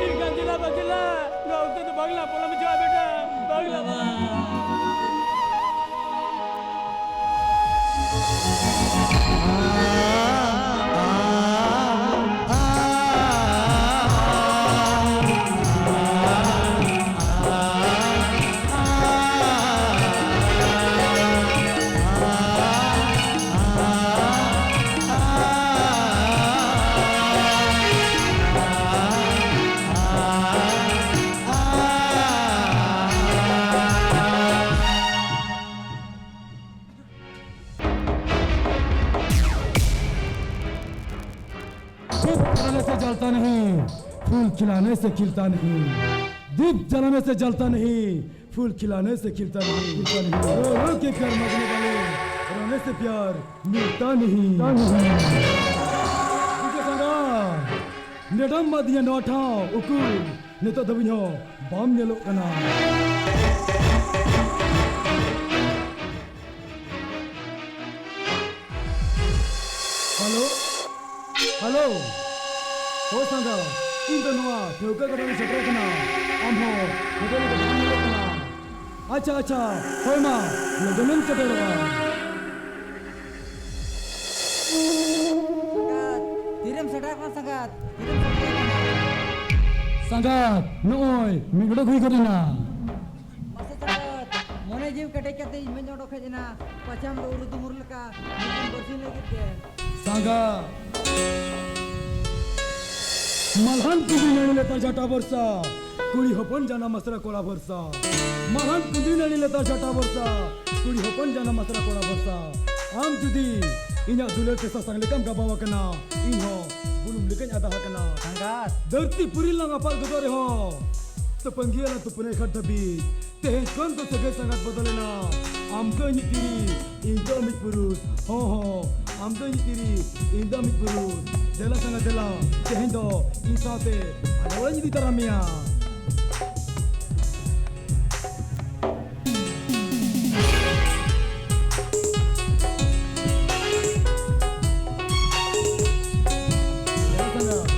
ᱤᱧ ᱠᱟᱱ ᱫᱤᱞᱟ ᱵᱟ ᱫᱤᱞᱟ, ᱱᱚᱣᱟ ᱚᱠᱛᱚ ᱫᱚ ᱵᱟᱝ ᱞᱟᱝ ᱯᱚᱞᱚᱢ ᱦᱚᱪᱚᱣᱟᱜᱼᱟ ᱵᱮᱴᱟ, ᱵᱟᱝ ᱞᱟᱝ᱾ ᱵᱟᱵᱟ᱾ जलता नहीं, फूल खिलाने से खिलता नहीं। दीप जलाने से जलता नहीं, फूल खिलाने से खिलता नहीं। रो रो के प्यार मांगने वाले, रोने से प्यार मिलता नहीं। ᱵᱩᱡᱷᱟᱹᱣ ᱥᱟᱸᱜᱟ, ᱱᱮᱰᱟᱢ ᱢᱟᱫᱤᱧᱟ ᱱᱚᱣᱟ ᱴᱷᱟᱶ, ᱩᱠᱩᱨ ᱱᱤᱛᱚᱜ ᱫᱷᱟᱹᱵᱤᱡ ᱦᱚᱸ ᱵᱟᱢ ᱧᱮᱞᱚᱜ ᱠᱟᱱᱟ᱾ Hello, hello. ᱦᱳᱭ ᱥᱟᱸᱜᱟ, ᱤᱧ ᱫᱚ ᱱᱚᱣᱟ ᱴᱷᱟᱹᱣᱠᱟᱹ ᱠᱟᱛᱷᱟ ᱨᱤᱧ ᱥᱮᱴᱮᱨ ᱟᱠᱟᱱᱟ᱾ ᱟᱢ ᱦᱚᱸ ᱴᱷᱟᱹᱣᱠᱟᱹ ᱠᱟᱛᱷᱟ ᱨᱤᱧ ᱧᱮᱞᱚᱜ ᱠᱟᱱᱟ᱾ ᱟᱪᱪᱷᱟ, ᱟᱪᱪᱷᱟ, ᱦᱳᱭ ᱢᱟ, ᱞᱚᱜᱚᱱᱮᱢ ᱥᱮᱴᱮᱨᱚᱜᱼᱟ᱾ ᱥᱟᱸᱜᱟᱛ, ᱛᱤᱨᱮᱢ ᱥᱮᱴᱮᱨ ᱟᱠᱟᱱᱟ ᱥᱟᱸᱜᱟᱛ? ᱛᱤᱨᱮᱢ ᱥᱮᱴᱮᱨ ᱟᱠᱟᱱᱟ? ᱥᱟᱸᱜᱟᱛ, ᱱᱚᱜᱼᱚᱭ ᱢᱤᱫ ᱰᱚᱸᱰᱚᱠ ᱦᱩᱭ ᱜᱚᱫ ᱮᱱᱟ᱾ ᱢᱟᱥᱮ ᱥᱟᱸᱜᱟᱛ, ᱢᱚᱱᱮ ᱡᱤᱣᱤ ᱠᱮᱴᱮᱡ ᱠᱟᱛᱮ ᱤᱧ ᱢᱮᱫ ᱚᱰᱚᱠ ᱦᱮᱡ ᱮᱱᱟ᱾ ᱯᱟᱪᱷᱮᱢ ᱫᱚ ᱩᱨᱩ ᱫᱩᱢᱩᱨ ᱞᱮᱠᱟ ᱢᱤᱫᱴᱟᱝ ᱵᱟᱹᱨᱥᱤᱧ ᱞᱟᱹᱜᱤᱫ ᱜᱮ᱾ ᱥᱟᱸᱜᱟ᱾ ᱢᱟᱞᱦᱟᱱ ᱠᱩᱸᱫᱽᱨᱤ ᱱᱟᱹᱲᱤ ᱞᱮᱛᱟᱲ ᱡᱷᱟᱴᱟ ᱵᱚᱨᱥᱟ, ᱠᱩᱲᱤ ᱦᱚᱯᱚᱱ ᱡᱟᱱᱟᱢ ᱟᱥᱲᱟ ᱠᱚᱲᱟ ᱵᱚᱨᱥᱟ᱾ ᱢᱟᱞᱦᱟᱱ ᱠᱩᱸᱫᱽᱨᱤ ᱱᱟᱹᱲᱤ ᱞᱮᱛᱟᱲ ᱡᱷᱟᱴᱟ ᱵᱚᱨᱥᱟ, ᱠᱩᱲᱤ ᱦᱚᱯᱚᱱ ᱡᱟᱱᱟᱢ ᱟᱥᱲᱟ ᱠᱚᱲᱟ ᱵᱚᱨᱥᱟ᱾ ᱟᱢ ᱡᱩᱫᱤ ᱤᱧᱟᱹᱜ ᱫᱩᱞᱟᱹᱲ ᱛᱮ ᱥᱟᱥᱟᱝ ᱞᱮᱠᱟᱢ ᱜᱟᱵᱟᱣ ᱟᱠᱟᱱᱟ, ᱤᱧ ᱦᱚᱸ ᱵᱩᱞᱩᱝ ᱞᱮᱠᱟᱧ ᱟᱫᱟ ᱟᱠᱟᱱᱟ᱾ ᱥᱟᱸᱜᱟᱛ᱾ ᱫᱷᱟᱹᱨᱛᱤ ᱯᱩᱨᱤ ᱞᱟᱝ ᱟᱯᱟᱫ ᱜᱚᱫᱚᱜ ᱨᱮᱦᱚᱸ, ᱛᱟᱹᱯᱟᱹᱱ ᱜᱮᱭᱟᱞᱟᱝ ᱛᱩᱯᱩᱱ ᱟᱹᱭᱠᱟᱹᱲ ᱫᱷᱟᱹᱵᱤᱡ᱾ ᱛᱮᱦᱮᱧ ᱠᱷᱚᱱ ᱫᱚ ᱥᱟᱹᱜᱟᱹᱭ ᱥᱟᱸᱜᱟᱛ ᱵᱚᱫᱚᱞᱮᱱᱟ᱾ ᱟᱢ ᱫᱚ ᱤᱧᱤᱡ ᱛᱤᱨᱤ, ᱤᱧ ᱫᱚ ᱟᱢᱤᱡ ᱯᱩᱨᱩᱥ᱾ ᱦᱚᱸ, ᱦᱚᱸ, ᱟᱢ ᱫᱚ ᱤᱧᱤᱡ ᱛᱤᱨᱤ, ᱤᱧ ᱫᱚ ᱟᱢᱤᱡ ᱯᱩᱨᱩᱥ᱾ ᱫᱮᱞᱟ ᱥᱟᱸᱜᱟ ᱫᱮᱞᱟ, ᱛᱮᱦᱮᱧ ᱫᱚ ᱤᱧ ᱥᱟᱶᱛᱮ ᱦᱟᱱᱟ ᱚᱲᱟᱜ ᱤᱧ ᱤᱫᱤ ᱛᱟᱨᱟ ᱢᱮᱭᱟ᱾ ᱫᱮᱞᱟ ᱥᱟᱸᱜᱟ᱾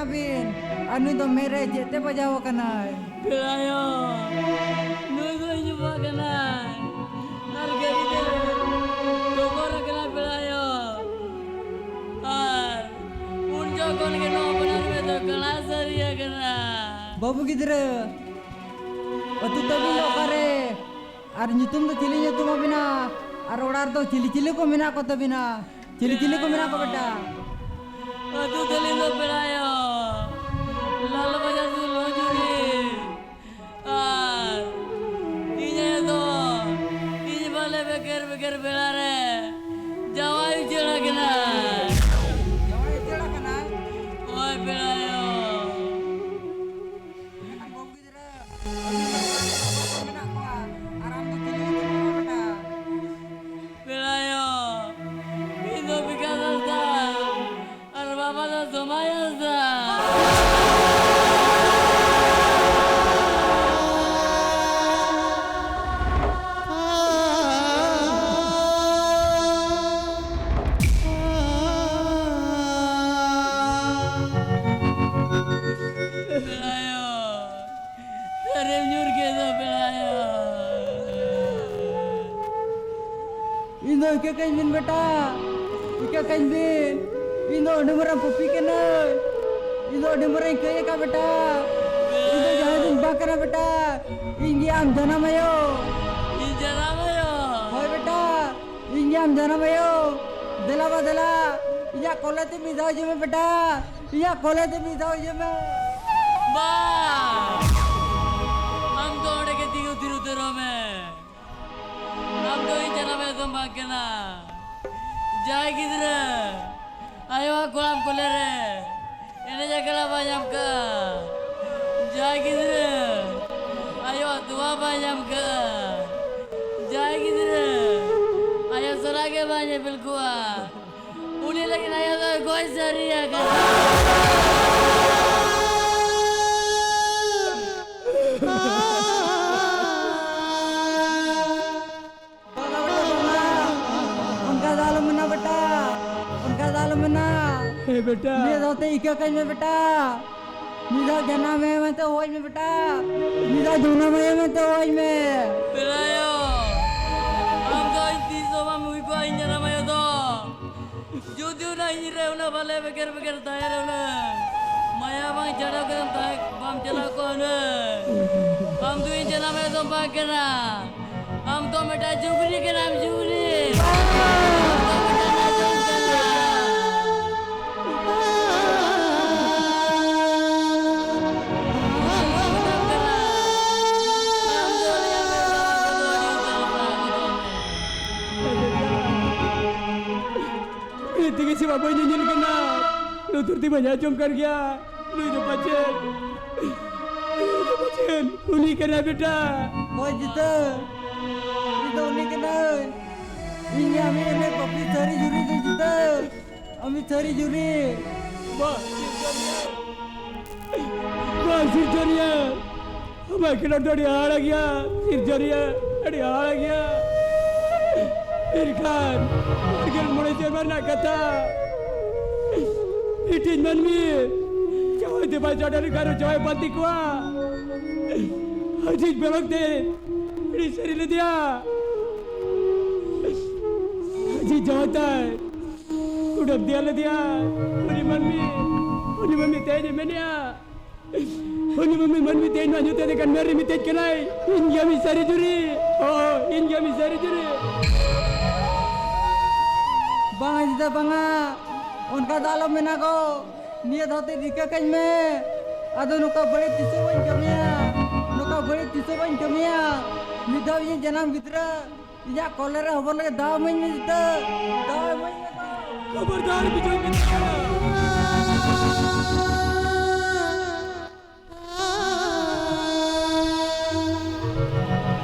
ᱵᱤᱱ, ᱟᱨ ᱱᱩᱭ ᱫᱚ ᱢᱮᱫ ᱨᱮ ᱪᱮᱫ ᱛᱮ ᱵᱟᱡᱟᱣ ᱟᱠᱟᱱᱟᱭ? ᱯᱮᱲᱟᱭᱚ, ᱱᱩᱭ ᱫᱚ ᱤᱧ ᱵᱟᱵᱟ ᱠᱟᱱᱟᱭ᱾ ᱟᱨ ᱜᱟᱹᱰᱤ ᱛᱮ ᱴᱚᱠᱚᱨ ᱟᱠᱟᱱᱟ ᱯᱮᱲᱟᱭᱚ᱾ ᱟᱨ ᱩᱱ ᱡᱚᱠᱷᱚᱱ ᱜᱮ ᱱᱚᱣᱟ ᱵᱟᱱᱟᱨ ᱢᱮᱫ ᱫᱚ ᱠᱟᱬᱟ ᱥᱟᱹᱨᱤ ᱟᱠᱟᱱᱟ᱾ ᱵᱟᱹᱵᱩ ᱜᱤᱫᱽᱨᱟᱹ, ᱟᱹᱛᱩ ᱛᱟᱹᱵᱤᱱ ᱫᱚ ᱚᱠᱟᱨᱮ? ᱟᱨ ᱧᱩᱛᱩᱢ ᱫᱚ ᱪᱤᱞᱤ ᱧᱩᱛᱩᱢ ᱟᱵᱤᱱᱟ? ᱟᱨ ᱚᱲᱟᱜ ᱨᱮᱫᱚ ᱪᱤᱞᱤ ᱪᱤᱞᱤ ᱠᱚ ᱢᱮᱱᱟᱜ ᱠᱚ ᱛᱟᱵᱤᱱᱟ? ᱪᱤᱞᱤ ᱪᱤᱞᱤ ᱠᱚ ᱢᱮᱱᱟᱜ ᱠᱚ ᱵᱮᱴᱟ? ᱟᱹᱛᱩ ᱛᱟᱹᱞᱤᱧ ᱫᱚ ᱯᱮᱲᱟᱭᱚ, ᱞᱟᱞ ᱵᱟᱡᱟᱨ ᱥᱩᱨ ᱞᱚᱡᱩᱨᱤ᱾ ᱟᱨ ᱤᱧ ᱟᱭᱳ ᱫᱚ ᱤᱧ ᱵᱟᱞᱮ ᱵᱮᱜᱮᱨ ᱵᱮᱜᱮᱨ ᱵᱮᱲᱟ ᱨᱮ ᱡᱟᱶᱟᱭ ᱩᱪᱟᱹᱲ ᱟᱠᱟᱱᱟᱭ᱾ ᱡᱟᱶᱟᱭ ᱩᱪᱟᱹᱲ ᱟᱠᱟᱱᱟᱭ? ᱦᱳᱭ ᱯᱮᱲᱟᱭᱚ᱾ ᱢᱮᱱᱠᱷᱟᱱ ᱵᱟᱹᱵᱩ ᱜᱤᱫᱽᱨᱟᱹ, ᱟᱹᱵᱤᱱ ᱫᱚ ᱚᱠᱚᱭ ᱠᱚ ᱢᱮᱱᱟᱜ ᱠᱚᱣᱟ? ᱟᱨ ᱟᱢ ᱫᱚ ᱪᱤᱞᱤ ᱧᱩᱛᱩᱢ ᱠᱟᱱᱟ ᱵᱮᱴᱟ? ᱯᱮᱲᱟᱭᱚ, ᱤᱧ ᱫᱚ ᱵᱤᱠᱟᱥ ᱦᱟᱸᱥᱫᱟ ᱟᱨ ᱵᱟᱵᱟ ᱫᱚ ᱥᱚᱢᱟᱭ ᱦᱟᱸᱥᱫᱟ᱾ ᱯᱮᱲᱟᱭᱚ, ᱥᱟᱹᱨᱤᱢ ᱧᱩᱨ ᱠᱮᱫ ᱫᱚ ᱯᱮᱲᱟᱭᱚ᱾ ᱤᱧ ᱫᱚ ᱤᱠᱟᱹ ᱠᱟᱹᱧ ᱵᱤᱱ ᱵᱮᱴᱟ, ᱤᱠᱟᱹ ᱠᱟᱹᱧ ᱵᱤᱱ᱾ ᱤᱧ ᱫᱚ ᱟᱹᱰᱤ ᱢᱟᱨᱟᱝ ᱯᱟᱹᱯᱤ ᱠᱟᱹᱱᱟᱹᱧ᱾ ᱤᱧ ᱫᱚ ᱟᱹᱰᱤ ᱢᱟᱨᱟᱝ ᱤᱧ ᱠᱟᱹᱭ ᱟᱠᱟᱫ ᱵᱮᱴᱟ᱾ ᱤᱧ ᱫᱚ ᱡᱟᱦᱟᱸᱭ ᱫᱚᱧ ᱵᱟᱝ ᱠᱟᱱᱟ ᱵᱮᱴᱟ᱾ ᱤᱧ ᱜᱮ ᱟᱢ ᱡᱟᱱᱟᱢ ᱟᱭᱳ᱾ ᱤᱧ ᱡᱟᱱᱟᱢ ᱟᱭᱳ? ᱦᱳᱭ ᱵᱮᱴᱟ, ᱤᱧ ᱜᱮ ᱟᱢ ᱡᱟᱱᱟᱢ ᱟᱭᱳ᱾ ᱫᱮᱞᱟ ᱵᱟ ᱫᱮᱞᱟ, ᱤᱧᱟᱹᱜ ᱠᱚᱞᱮ ᱛᱮ ᱢᱤᱫ ᱫᱷᱟᱣ ᱦᱤᱡᱩᱜ ᱢᱮ ᱵᱮᱴᱟ᱾ ᱤᱧᱟᱹᱜ ᱠᱚᱞᱮ ᱛᱮ ᱢᱤᱫ ᱫᱷᱟᱣ ᱦᱤᱡᱩᱜ ᱢᱮ᱾ ᱵᱟ, ᱟᱢ ᱫᱚ ᱚᱸᱰᱮ ᱜᱮ ᱛᱤᱸᱜᱩ ᱛᱷᱤᱨ ᱩᱛᱟᱹᱨᱚᱜ ᱢᱮ᱾ ᱟᱢ ᱫᱚ ᱤᱧ ᱡᱟᱱᱟᱢ ᱟᱭᱳ ᱫᱚᱢ ᱵᱟᱝ ᱠᱟᱱᱟ᱾ ᱡᱟᱦᱟᱸᱭ ᱜᱤᱫᱽᱨᱟᱹ ᱟᱭᱳᱣᱟᱜ ᱠᱚᱲᱟᱢ ᱠᱚᱞᱮ ᱨᱮ ᱮᱱᱮᱡ ᱟᱠᱷᱲᱟ ᱵᱟᱭ ᱧᱟᱢ ᱠᱟᱜᱼᱟ, ᱡᱟᱦᱟᱸᱭ ᱜᱤᱫᱽᱨᱟᱹ ᱟᱭᱳᱣᱟᱜ ᱛᱚᱣᱟ ᱵᱟᱭ ᱧᱟᱢ ᱠᱟᱜᱼᱟ, ᱡᱟᱦᱟᱸᱭ ᱜᱤᱫᱽᱨᱟᱹ ᱟᱭᱳ ᱥᱟᱞᱟᱜ ᱜᱮ ᱵᱟᱭ ᱧᱮᱯᱮᱞ ᱠᱚᱜᱼᱟ, ᱩᱱᱤ ᱞᱟᱹᱜᱤᱫ ᱟᱭᱳ ᱫᱚᱭ ᱜᱚᱡ ᱥᱟᱹᱨᱤ ᱟᱠᱟᱱᱟ᱾ ᱵᱟᱝᱟ ᱵᱮᱴᱟ, ᱵᱟᱝᱟ᱾ ᱚᱱᱠᱟ ᱫᱚ ᱟᱞᱚᱢ ᱢᱮᱱᱟ ᱵᱮᱴᱟ, ᱚᱱᱠᱟ ᱫᱚ ᱟᱞᱚᱢ ᱢᱮᱱᱟ᱾ ᱦᱮᱸ ᱵᱮᱴᱟ᱾ ᱱᱤᱭᱟᱹ ᱫᱷᱟᱣ ᱛᱮ ᱤᱠᱟᱹ ᱠᱟᱹᱧ ᱢᱮ ᱵᱮᱴᱟ, ᱢᱤᱫ ᱫᱷᱟᱣ ᱡᱟᱱᱟᱢ ᱮ ᱢᱮᱱᱛᱮ ᱦᱚᱦᱚᱭ ᱢᱮ ᱵᱮᱴᱟ, ᱢᱤᱫ ᱫᱷᱟᱣ ᱡᱟᱱᱟᱢ ᱮ ᱢᱮᱱᱛᱮ ᱦᱚᱦᱚᱭ ᱢᱮ᱾ ᱯᱮᱲᱟᱭᱚ, ᱟᱢ ᱫᱚ ᱤᱧ ᱛᱤᱥ ᱦᱚᱸ ᱵᱟᱢ ᱦᱩᱭ ᱠᱚᱜᱼᱟ ᱤᱧ ᱡᱟᱱᱟᱢ ᱟᱭᱳ ᱫᱚ᱾ ᱡᱩᱫᱤ ᱚᱱᱟ ᱤᱧ ᱨᱮ ᱚᱱᱟ ᱵᱟᱞᱮ ᱵᱮᱜᱮᱨ ᱵᱮᱜᱮᱨ ᱛᱟᱦᱮᱸ ᱨᱮ ᱚᱱᱟ ᱢᱟᱭᱟ ᱵᱟᱝ ᱪᱷᱟᱰᱟᱣ ᱠᱟᱛᱮᱢ ᱛᱟᱦᱮᱸ ᱵᱟᱢ ᱪᱟᱞᱟᱣ ᱠᱚᱜᱼᱟ ᱦᱩᱱᱟᱹᱝ᱾ ᱟᱢ ᱫᱚ ᱤᱧ ᱡᱟᱱᱟᱢ ᱟᱭᱳ ᱫᱚᱢ ᱵᱟᱝ ᱠᱟᱱᱟ᱾ ᱟᱢ ᱫᱚ ᱢᱤᱫᱴᱟᱝ ᱡᱩᱜᱽᱞᱤ ᱠᱟᱱᱟᱢ, ᱡᱩᱜᱽᱞᱤ᱾ ᱟᱢ ᱫᱚ ᱢᱤᱫᱴᱟᱝ ᱱᱟᱪᱚᱱ ᱠᱟᱱᱟ᱾ ᱟᱢ ᱫᱚ ᱢᱤᱫᱴᱟᱝ ᱱᱟᱪᱚᱱ ᱠᱟᱱᱟ᱾ ᱟᱢ ᱫᱚ ᱟᱞᱮᱭᱟᱜ ᱢᱮᱫ ᱥᱟᱢᱟᱝ ᱠᱷᱚᱱ ᱫᱚ ᱟᱹᱰᱤ ᱩᱛᱟᱹᱨ ᱥᱟᱦᱟ ᱜᱚᱫᱚᱜ ᱢᱮ᱾ ᱢᱮᱫ ᱛᱮᱜᱮ ᱥᱮ ᱵᱟᱵᱟᱧ ᱧᱮᱧᱮᱞ ᱠᱟᱱᱟ, ᱞᱩᱛᱩᱨ ᱛᱮ ᱵᱟᱹᱧ ᱟᱸᱡᱚᱢ ᱠᱟᱱ ᱜᱮᱭᱟ᱾ ᱱᱩᱭ ᱫᱚ ᱯᱟᱪᱮᱫ, ᱱᱩᱭ ᱫᱚ ᱯᱟᱪᱮᱫ ᱩᱱᱤ ᱠᱟᱱᱟᱭ ᱵᱮᱴᱟ᱾ ᱦᱳᱭ ᱡᱤᱛᱟᱹ, ᱤᱧ ᱫᱚ ᱩᱱᱤ ᱠᱟᱹᱱᱟᱹᱧ᱾ ᱤᱧ ᱜᱮ ᱟᱢᱤᱡ ᱩᱱᱤ ᱯᱟᱯᱤ ᱥᱟᱹᱨᱤ ᱡᱩᱨᱤ ᱫᱚ ᱡᱤᱛᱟᱹ, ᱟᱢᱤᱡ ᱥᱟᱹᱨᱤ ᱡᱩᱨᱤ᱾ ᱵᱟ, ᱵᱟ, ᱥᱤᱨᱡᱚᱱᱤᱭᱟᱹ᱾ ᱟᱢᱟᱜ ᱠᱷᱮᱞᱳᱰ ᱫᱚ ᱟᱹᱰᱤ ᱦᱟᱦᱟᱲᱟ ᱜᱮᱭᱟ, ᱥᱤᱨᱡᱚᱱᱤᱭᱟᱹ, ᱟᱹᱰᱤ ᱦᱟᱦᱟᱲᱟ ᱜᱮᱭᱟ᱾ ᱢᱮᱱᱠᱷᱟᱱ ᱵᱟᱨᱜᱮᱞ ᱢᱚᱬᱮ ᱥᱮᱨᱢᱟ ᱨᱮᱱᱟᱜ ᱠᱟᱛᱷᱟ, ᱢᱤᱫᱴᱤᱡ ᱢᱟᱹᱱᱢᱤ ᱡᱟᱶᱟᱭ ᱛᱮ ᱵᱟᱭ ᱪᱟᱰᱟᱨ ᱠᱟᱱ ᱨᱮᱦᱚᱸ ᱡᱟᱶᱟᱭ ᱯᱟᱱᱛᱮ ᱠᱚᱣᱟ᱾ ᱟᱡᱤᱡ ᱵᱮᱲᱚᱠ ᱛᱮ ᱟᱹᱰᱤ ᱥᱟᱹᱨᱤ ᱞᱮᱫᱮᱭᱟ᱾ ᱟᱡᱤᱡ ᱡᱟᱶᱟᱭ ᱛᱟᱭ ᱩᱰᱟᱹᱯ ᱫᱮᱭᱟ ᱞᱮᱫᱮᱭᱟ᱾ ᱩᱱᱤ ᱢᱟᱹᱱᱢᱤ, ᱩᱱᱤ ᱢᱟᱹᱱᱢᱤ ᱛᱮᱦᱮᱧ ᱮ ᱢᱮᱱᱮᱜᱼᱟ, ᱩᱱᱤ ᱢᱟᱹᱱᱢᱤ, ᱢᱟᱹᱱᱢᱤ ᱛᱮᱦᱮᱧ ᱱᱚᱣᱟ ᱧᱩᱛᱟᱹᱛ ᱟᱠᱟᱱ ᱢᱮᱨ ᱨᱮ ᱢᱮᱛᱟᱹᱧ ᱠᱟᱱᱟᱭ, "ᱤᱧ ᱜᱮ ᱟᱢᱤᱡ ᱥᱟᱹᱨᱤ ᱡᱩᱨᱤ, ᱚ, ᱤᱧ ᱜᱮ ᱟᱢᱤᱡ ᱥᱟᱹᱨᱤ ᱡᱩᱨᱤ᱾" ᱵᱟᱝᱟ ᱡᱤᱛᱟᱹ, ᱵᱟᱝᱟ, ᱚᱱᱠᱟ ᱫᱚ ᱟᱞᱚᱢ ᱢᱮᱱᱟ ᱜᱚ᱾ ᱱᱤᱭᱟᱹ ᱫᱷᱟᱣ ᱛᱮ ᱨᱤᱠᱟᱹ ᱠᱟᱹᱧ ᱢᱮ, ᱟᱫᱚ ᱱᱚᱝᱠᱟ ᱵᱟᱹᱲᱤᱡ ᱛᱤᱥ ᱦᱚᱸ ᱵᱟᱹᱧ ᱠᱟᱹᱢᱤᱭᱟ, ᱱᱚᱝᱠᱟ ᱵᱟᱹᱲᱤᱡ ᱛᱤᱥ ᱦᱚᱸ ᱵᱟᱹᱧ ᱠᱟᱹᱢᱤᱭᱟ᱾ ᱢᱤᱫ ᱫᱷᱟᱣ ᱤᱧᱤᱡ ᱡᱟᱱᱟᱢ ᱜᱤᱫᱽᱨᱟᱹ ᱤᱧᱟᱹᱜ ᱠᱚᱞᱮ ᱨᱮ ᱦᱚᱵᱚᱨ ᱞᱟᱹᱜᱤᱫ ᱫᱟᱣ ᱤᱢᱟᱹᱧ ᱢᱮ ᱡᱤᱛᱟᱹ, ᱫᱟᱣ ᱤᱢᱟᱹᱧ ᱢᱮ ᱜᱚ᱾ ᱠᱷᱚᱵᱚᱨᱫᱟᱨ ᱵᱤᱡᱚᱭ ᱢᱮᱛᱟ ᱠᱟᱱᱟ᱾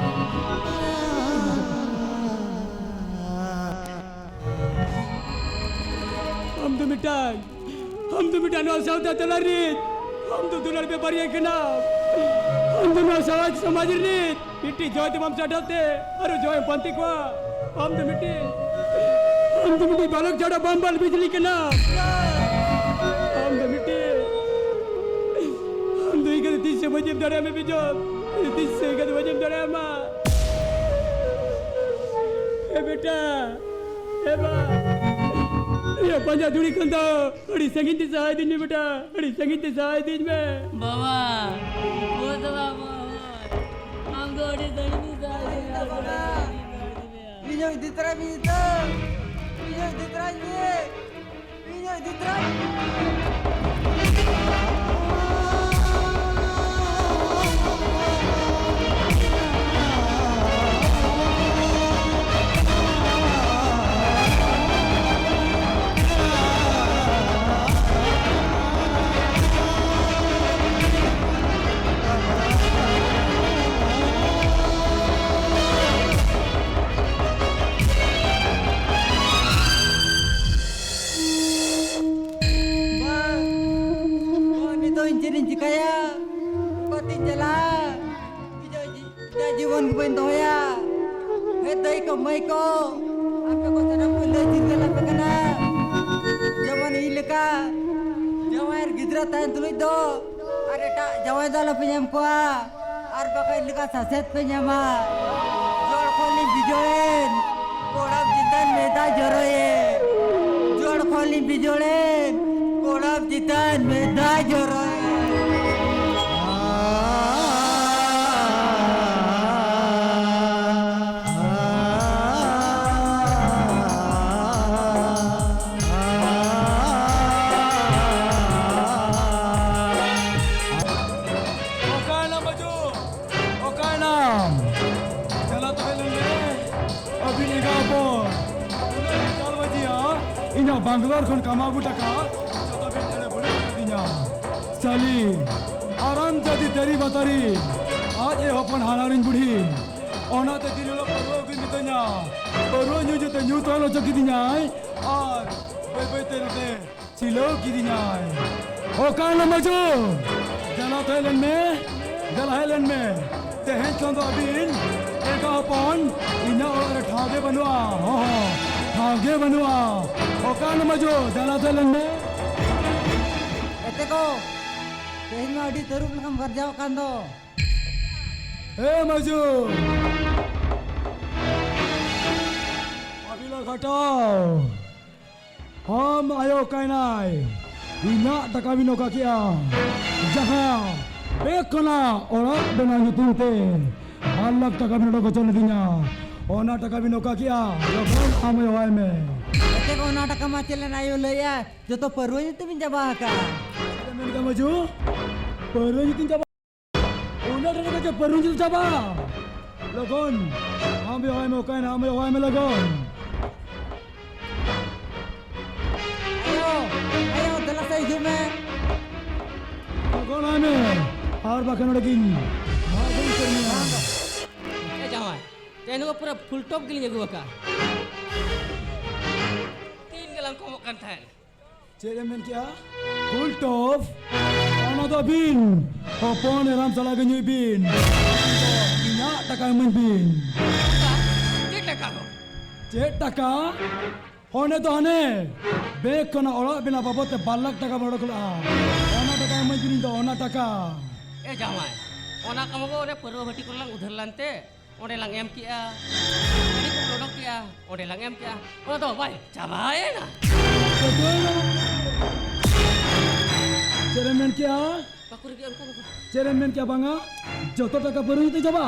ᱟᱢ ᱫᱚ ᱢᱤᱫᱴᱟᱝ, ᱟᱢ ᱫᱚ ᱢᱤᱫᱴᱟᱝ ᱱᱚᱣᱟ ᱥᱟᱶᱛᱟ ᱛᱟᱞᱟ ᱨᱤᱱ, ᱟᱢ ᱫᱚ ᱫᱩᱞᱟᱹᱲ ᱵᱮᱯᱟᱨᱤᱭᱟᱹ ᱠᱟᱱᱟᱢ᱾ ᱟᱢ ᱫᱚ ᱱᱚᱣᱟ ᱥᱚᱢᱟᱡᱽ, ᱥᱚᱢᱟᱡᱽ ᱨᱤᱱ ᱢᱤᱫᱴᱤᱡ ᱡᱟᱶᱟᱭ ᱫᱚ ᱵᱟᱢ ᱪᱟᱰᱟᱣ ᱛᱮ ᱟᱨᱚ ᱡᱟᱶᱟᱭ ᱯᱟᱱᱛᱮ ᱠᱚᱣᱟ᱾ ᱟᱢ ᱫᱚ ᱢᱤᱫᱴᱤᱡ, ᱟᱢ ᱫᱚ ᱢᱤᱫᱴᱤᱡ ᱵᱟᱞᱚᱠ ᱪᱷᱟᱰᱟ ᱵᱟᱢ ᱵᱟᱞ ᱵᱤᱡᱽᱞᱤ ᱠᱟᱱᱟ᱾ ᱟᱢ ᱫᱚ ᱢᱤᱫᱴᱤᱡ ᱵᱟᱹᱧ ᱮᱢ ᱫᱟᱲᱮᱭᱟᱢᱟ ᱵᱤᱡᱚᱭ, ᱛᱤᱥ ᱥᱟᱹᱜᱟᱹᱭ ᱫᱚ ᱵᱟᱹᱧ ᱮᱢ ᱫᱟᱲᱮᱭᱟᱢᱟ᱾ ᱮ ᱵᱮᱴᱟ, ᱮ ᱵᱟ, ᱤᱭᱟᱹ ᱯᱟᱸᱡᱟ ᱫᱷᱩᱲᱤ ᱠᱷᱚᱱ ᱫᱚ ᱟᱹᱰᱤ ᱥᱟᱺᱜᱤᱧ ᱛᱮ ᱥᱟᱦᱟ ᱤᱫᱤᱧ ᱢᱮ ᱵᱮᱴᱟ, ᱟᱹᱰᱤ ᱥᱟᱺᱜᱤᱧ ᱛᱮ ᱥᱟᱦᱟ ᱤᱫᱤᱧ ᱢᱮ᱾ ᱵᱟᱵᱟ, ᱵᱟᱵᱟ, ᱟᱢ ᱫᱚ ᱟᱹᱰᱤ ᱥᱟᱺᱜᱤᱧ ᱛᱮ ᱥᱟᱦᱟ ᱤᱫᱤᱧ ᱢᱮ, ᱵᱟᱵᱟ᱾ ᱤᱧ ᱦᱚᱸ ᱤᱫᱤ ᱛᱚᱨᱟᱭ ᱢᱮ, ᱤᱧ ᱦᱚᱸ ᱤᱫᱤ ᱛᱚᱨᱟᱭ ᱢᱮ᱾ ᱤᱧ ᱦᱚᱸ ᱤᱫᱤ ᱛᱚᱨᱟᱧ᱾ ᱵᱟ, ᱵᱟ, ᱱᱤᱛᱚᱜ ᱤᱧ ᱪᱮᱫ ᱤᱧ ᱪᱤᱠᱟᱹᱭᱟ? ᱚᱠᱟᱛᱤᱧ ᱪᱟᱞᱟᱜᱼᱟ? ᱤᱧᱟᱹᱜ ᱡᱤ-, ᱤᱧᱟᱹᱜ ᱡᱤᱵᱚᱱ ᱜᱮ ᱵᱟᱹᱧ ᱫᱚᱦᱚᱭᱟ᱾ ᱦᱮ ᱫᱟᱹᱭ ᱠᱚ, ᱢᱟᱹᱭ ᱠᱚ, ᱟᱯᱮ ᱠᱚ ᱥᱟᱱᱟᱢ ᱠᱚ ᱞᱟᱹᱭ ᱪᱤᱨᱜᱟᱹᱞ ᱟᱯᱮ ᱠᱟᱱᱟ᱾ ᱡᱮᱢᱚᱱ ᱤᱧ ᱞᱮᱠᱟ ᱡᱟᱶᱟᱭ ᱟᱨ ᱜᱤᱫᱽᱨᱟᱹ ᱛᱟᱦᱮᱱ ᱛᱩᱞᱩᱡ ᱫᱚ ᱟᱨ ᱮᱴᱟᱜ ᱡᱟᱶᱟᱭ ᱫᱚ ᱟᱞᱚᱯᱮ ᱧᱟᱢ ᱠᱚᱣᱟ᱾ ᱟᱨ ᱵᱟᱠᱷᱟᱡ ᱞᱮᱠᱟ ᱥᱟᱥᱮᱛ ᱯᱮ ᱧᱟᱢᱟ᱾ ᱡᱚᱲ ᱠᱷᱚᱱ ᱞᱤᱧ ᱵᱤᱡᱚᱲᱮᱱ, ᱠᱚᱲᱟᱢ ᱪᱮᱛᱟᱱ ᱢᱮᱫ ᱫᱟᱜ ᱡᱚᱨᱚᱭᱮᱱ᱾ ᱡᱚᱲ ᱠᱷᱚᱱ ᱞᱤᱧ ᱵᱤᱡᱚᱲᱮᱱ, ᱠᱚᱲᱟᱢ ᱪᱮᱛᱟᱱ ᱢᱮᱫ ᱫᱟᱜ ᱡᱚᱨᱚᱭᱮᱱ᱾ ᱚᱠᱟᱭᱱᱟᱢ ᱵᱟᱹᱡᱩ? ᱚᱠᱟᱭᱱᱟᱢ? ᱪᱟᱞᱟᱜ ᱛᱟᱦᱮᱸ ᱞᱮᱱ ᱢᱮ᱾ ᱟᱹᱵᱤᱱ ᱮᱸᱜᱟ ᱦᱚᱯᱚᱱ, ᱩᱱᱟᱹᱜ ᱵᱤᱱ ᱪᱟᱞ ᱵᱟᱹᱡᱤᱭᱟ, ᱤᱧᱟᱹᱜ ᱵᱟᱝᱜᱟᱞᱳᱨ ᱠᱷᱚᱱ ᱠᱟᱢᱟᱣ ᱟᱹᱜᱩ ᱴᱟᱠᱟ ᱡᱚᱛᱚ ᱵᱤᱱ ᱮᱲᱮ ᱵᱟᱹᱲᱤᱡ ᱠᱟᱫᱤᱧᱟ᱾ ᱥᱟᱞᱤ, ᱟᱨᱟᱢ ᱡᱟᱹᱫᱤ ᱛᱮᱨᱤ ᱵᱟᱛᱟᱨᱤ, ᱟᱡ ᱮ ᱦᱚᱯᱚᱱ ᱦᱟᱱᱟᱨᱤᱧ ᱵᱩᱰᱷᱤ, ᱚᱱᱟᱛᱮ ᱫᱤᱱ ᱦᱤᱞᱳᱜ ᱯᱟᱹᱨᱣᱟᱹ ᱟᱹᱜᱩᱭ ᱢᱤᱛᱟᱹᱧᱟ᱾ ᱯᱟᱹᱨᱣᱟᱹ ᱧᱩ ᱧᱩᱛᱮ ᱧᱩ ᱛᱚᱞ ᱦᱚᱪᱚ ᱠᱤᱫᱤᱧᱟᱭ ᱟᱨ ᱵᱟᱹᱭ ᱵᱟᱹᱭ ᱛᱮ ᱱᱚᱛᱮ ᱥᱤᱞᱟᱹᱣ ᱠᱤᱫᱤᱧᱟᱭ᱾ ᱚᱠᱟᱭᱱᱟᱢ ᱵᱟᱹᱡᱩ? ᱫᱮᱞᱟ ᱛᱚ ᱦᱮᱡ ᱞᱮᱱ ᱢᱮ, ᱫᱮᱞᱟ ᱦᱮᱡ ᱞᱮᱱ ᱢᱮ᱾ ᱛᱮᱦᱮᱧ ᱠᱷᱚᱱ ᱫᱚ ᱟᱹᱵᱤᱱ ᱮᱸᱜᱟ ᱦᱚᱯᱚᱱ ᱤᱧᱟᱹᱜ ᱚᱲᱟᱜ ᱨᱮ ᱴᱷᱟᱶ ᱜᱮ ᱵᱟᱹᱱᱩᱜᱼᱟ᱾ ᱦᱚᱸ, ᱦᱚᱸ, ᱴᱷᱟᱶ ᱜᱮ ᱵᱟᱹᱱᱩᱜᱼᱟ᱾ ᱚᱠᱟᱭᱱᱟᱢ ᱵᱟᱹᱡᱩ? ᱫᱮᱞᱟ ᱛᱚ ᱦᱮᱡ ᱞᱮᱱ ᱢᱮ᱾ ᱮᱛᱮ ᱠᱚ, ᱛᱮᱦᱮᱧ ᱢᱟ ᱟᱹᱰᱤ ᱛᱟᱹᱨᱩᱵ ᱞᱮᱠᱟᱢ ᱜᱟᱨᱡᱟᱣᱚᱜ ᱠᱟᱱ ᱫᱚ᱾ ᱦᱮ ᱢᱟᱹᱡᱩ! ᱟᱹᱵᱤᱞᱟ ᱠᱷᱟᱴᱟᱣ! ᱟᱢ ᱟᱭᱳ ᱠᱟᱭᱱᱟᱭ, ᱤᱧᱟᱜ ᱴᱟᱠᱟ ᱵᱤᱱ ᱚᱠᱟ ᱠᱮᱜᱼᱟ? ᱡᱟᱦᱟᱸ ᱵᱮᱜᱽ ᱠᱷᱚᱱᱟᱜ ᱚᱲᱟᱜ ᱵᱮᱱᱟᱣ ᱧᱩᱛᱩᱢ ᱛᱮ ᱵᱟᱨ ᱞᱟᱠᱷ ᱴᱟᱠᱟ ᱵᱤᱱ ᱚᱰᱚᱠ ᱦᱚᱪᱚ ᱞᱤᱫᱤᱧᱟ, ᱚᱱᱟ ᱴᱟᱠᱟ ᱵᱤᱱ ᱚᱠᱟ ᱠᱮᱜᱼᱟ? ᱞᱚᱜᱚᱱ ᱟᱢ ᱟᱭᱳ ᱦᱚᱦᱚᱭ ᱢᱮ᱾ ᱮᱱᱛᱮ ᱚᱱᱟ ᱴᱟᱠᱟ ᱢᱟ ᱪᱮᱫ ᱞᱮᱱᱟ ᱟᱭᱳ ᱞᱟᱹᱭᱟ, ᱡᱚᱛᱚ ᱯᱟᱹᱨᱣᱟᱹ ᱧᱩᱛᱩᱢ ᱤᱧ ᱪᱟᱵᱟ ᱟᱠᱟᱫᱼᱟ᱾ ᱪᱮᱫ ᱮᱢ ᱢᱮᱱ ᱠᱮᱫᱟ ᱢᱟᱹᱡᱩ? ᱯᱟᱹᱨᱣᱟᱹ ᱧᱩᱛᱩᱢ ᱪᱟᱵᱟ? ᱚᱱᱟ ᱴᱟᱠᱟ ᱪᱮ ᱯᱟᱹᱨᱣᱟᱹ ᱧᱩᱛᱩᱢ ᱪᱟᱵᱟ? ᱞᱚᱜᱚᱱ ᱟᱢ ᱟᱭᱳ ᱦᱚᱦᱚᱭ ᱢᱮ, ᱚᱠᱟᱭᱮᱱᱟ ᱟᱢ ᱟᱭᱳ ᱦᱚᱦᱚᱭ ᱢᱮ ᱞᱚᱜᱚᱱ᱾ ᱟᱭᱳ, ᱟᱭᱳ, ᱫᱮᱞᱟ ᱥᱮ ᱦᱤᱡᱩᱜ ᱢᱮ᱾ ᱜᱚᱲᱟᱭ ᱢᱮ, ᱟᱨ ᱵᱟᱠᱷᱟᱱ ᱱᱚᱰᱮ ᱜᱤᱧ ᱢᱟᱜ ᱜᱚᱡ ᱩᱛᱟᱹᱨ ᱢᱮᱭᱟ᱾ ᱮ ᱡᱟᱶᱟᱭ, ᱛᱮᱦᱮᱧ ᱫᱚ ᱯᱩᱨᱟᱹ ᱯᱷᱩᱞ ᱴᱚᱯ ᱜᱮᱞᱤᱧ ᱟᱹᱜᱩ ᱟᱠᱟᱫᱼᱟ᱾ ᱛᱤᱱ ᱜᱮᱞᱟᱝ ᱠᱚᱢᱚᱜ ᱠᱟᱱ ᱛᱟᱦᱮᱸᱫ᱾ ᱪᱮᱫ ᱮᱢ ᱢᱮᱱ ᱠᱮᱜᱼᱟ? ᱯᱷᱩᱞ ᱴᱚᱯ? ᱚᱱᱟ ᱫᱚ ᱵᱤᱱ, ᱦᱚᱯᱚᱱ ᱮᱨᱟᱢ ᱥᱟᱞᱟᱜ ᱜᱮ ᱧᱩᱭ ᱵᱤᱱ᱾ ᱤᱧᱟᱜ ᱴᱟᱠᱟ ᱤᱢᱟᱹᱧ ᱵᱤᱱ᱾ ᱪᱮᱫ ᱴᱟᱠᱟ ᱫᱚ? ᱪᱮᱫ ᱴᱟᱠᱟ? ᱚᱱᱮ ᱫᱚ ᱦᱟᱱᱮ ᱵᱮᱝᱠ ᱠᱷᱚᱱᱟᱜ ᱚᱲᱟᱜ ᱵᱮᱱᱟᱣ ᱵᱟᱵᱚᱫ ᱛᱮ ᱵᱟᱨ ᱞᱟᱠᱷ ᱴᱟᱠᱟ ᱵᱚᱱ ᱚᱰᱚᱠ ᱞᱮᱫᱼᱟ, ᱚᱱᱟ ᱴᱟᱠᱟ ᱮᱢᱟᱹᱧ ᱵᱤᱱ ᱤᱧ ᱫᱚ, ᱚᱱᱟ ᱴᱟᱠᱟ᱾ ᱮ ᱡᱟᱶᱟᱭ, ᱚᱱᱟ ᱠᱟᱢᱚ ᱜᱚ ᱚᱱᱮ ᱯᱟᱹᱨᱣᱟᱹ ᱵᱷᱟᱹᱴᱤ ᱠᱚᱨᱮ ᱞᱟᱝ ᱩᱫᱷᱟᱹᱨ ᱞᱟᱱ ᱛᱮ, ᱚᱸᱰᱮ ᱞᱟᱝ ᱮᱢ ᱠᱮᱜᱼᱟ᱾ ᱦᱟᱺᱰᱤ ᱠᱚ ᱚᱰᱚᱠ ᱠᱮᱜᱼᱟ, ᱚᱸᱰᱮ ᱞᱟᱝ ᱮᱢ ᱠᱮᱜᱼᱟ᱾ ᱚᱱᱟ ᱫᱚ ᱵᱟᱭ ᱪᱟᱵᱟᱭᱮᱱᱟ᱾ ᱪᱮᱫ ᱮᱢ ᱢᱮᱱ ᱠᱮᱜᱼᱟ? ᱵᱟᱠᱚ ᱨᱮᱵᱮᱫ ᱚᱱᱠᱟ ᱫᱚ᱾ ᱪᱮᱫ ᱮᱢ ᱢᱮᱱ ᱠᱮᱜᱼᱟ ᱵᱟᱝᱟ? ᱡᱚᱛᱚ ᱴᱟᱠᱟ ᱯᱟᱹᱨᱣᱟᱹ ᱛᱮ ᱪᱟᱵᱟ?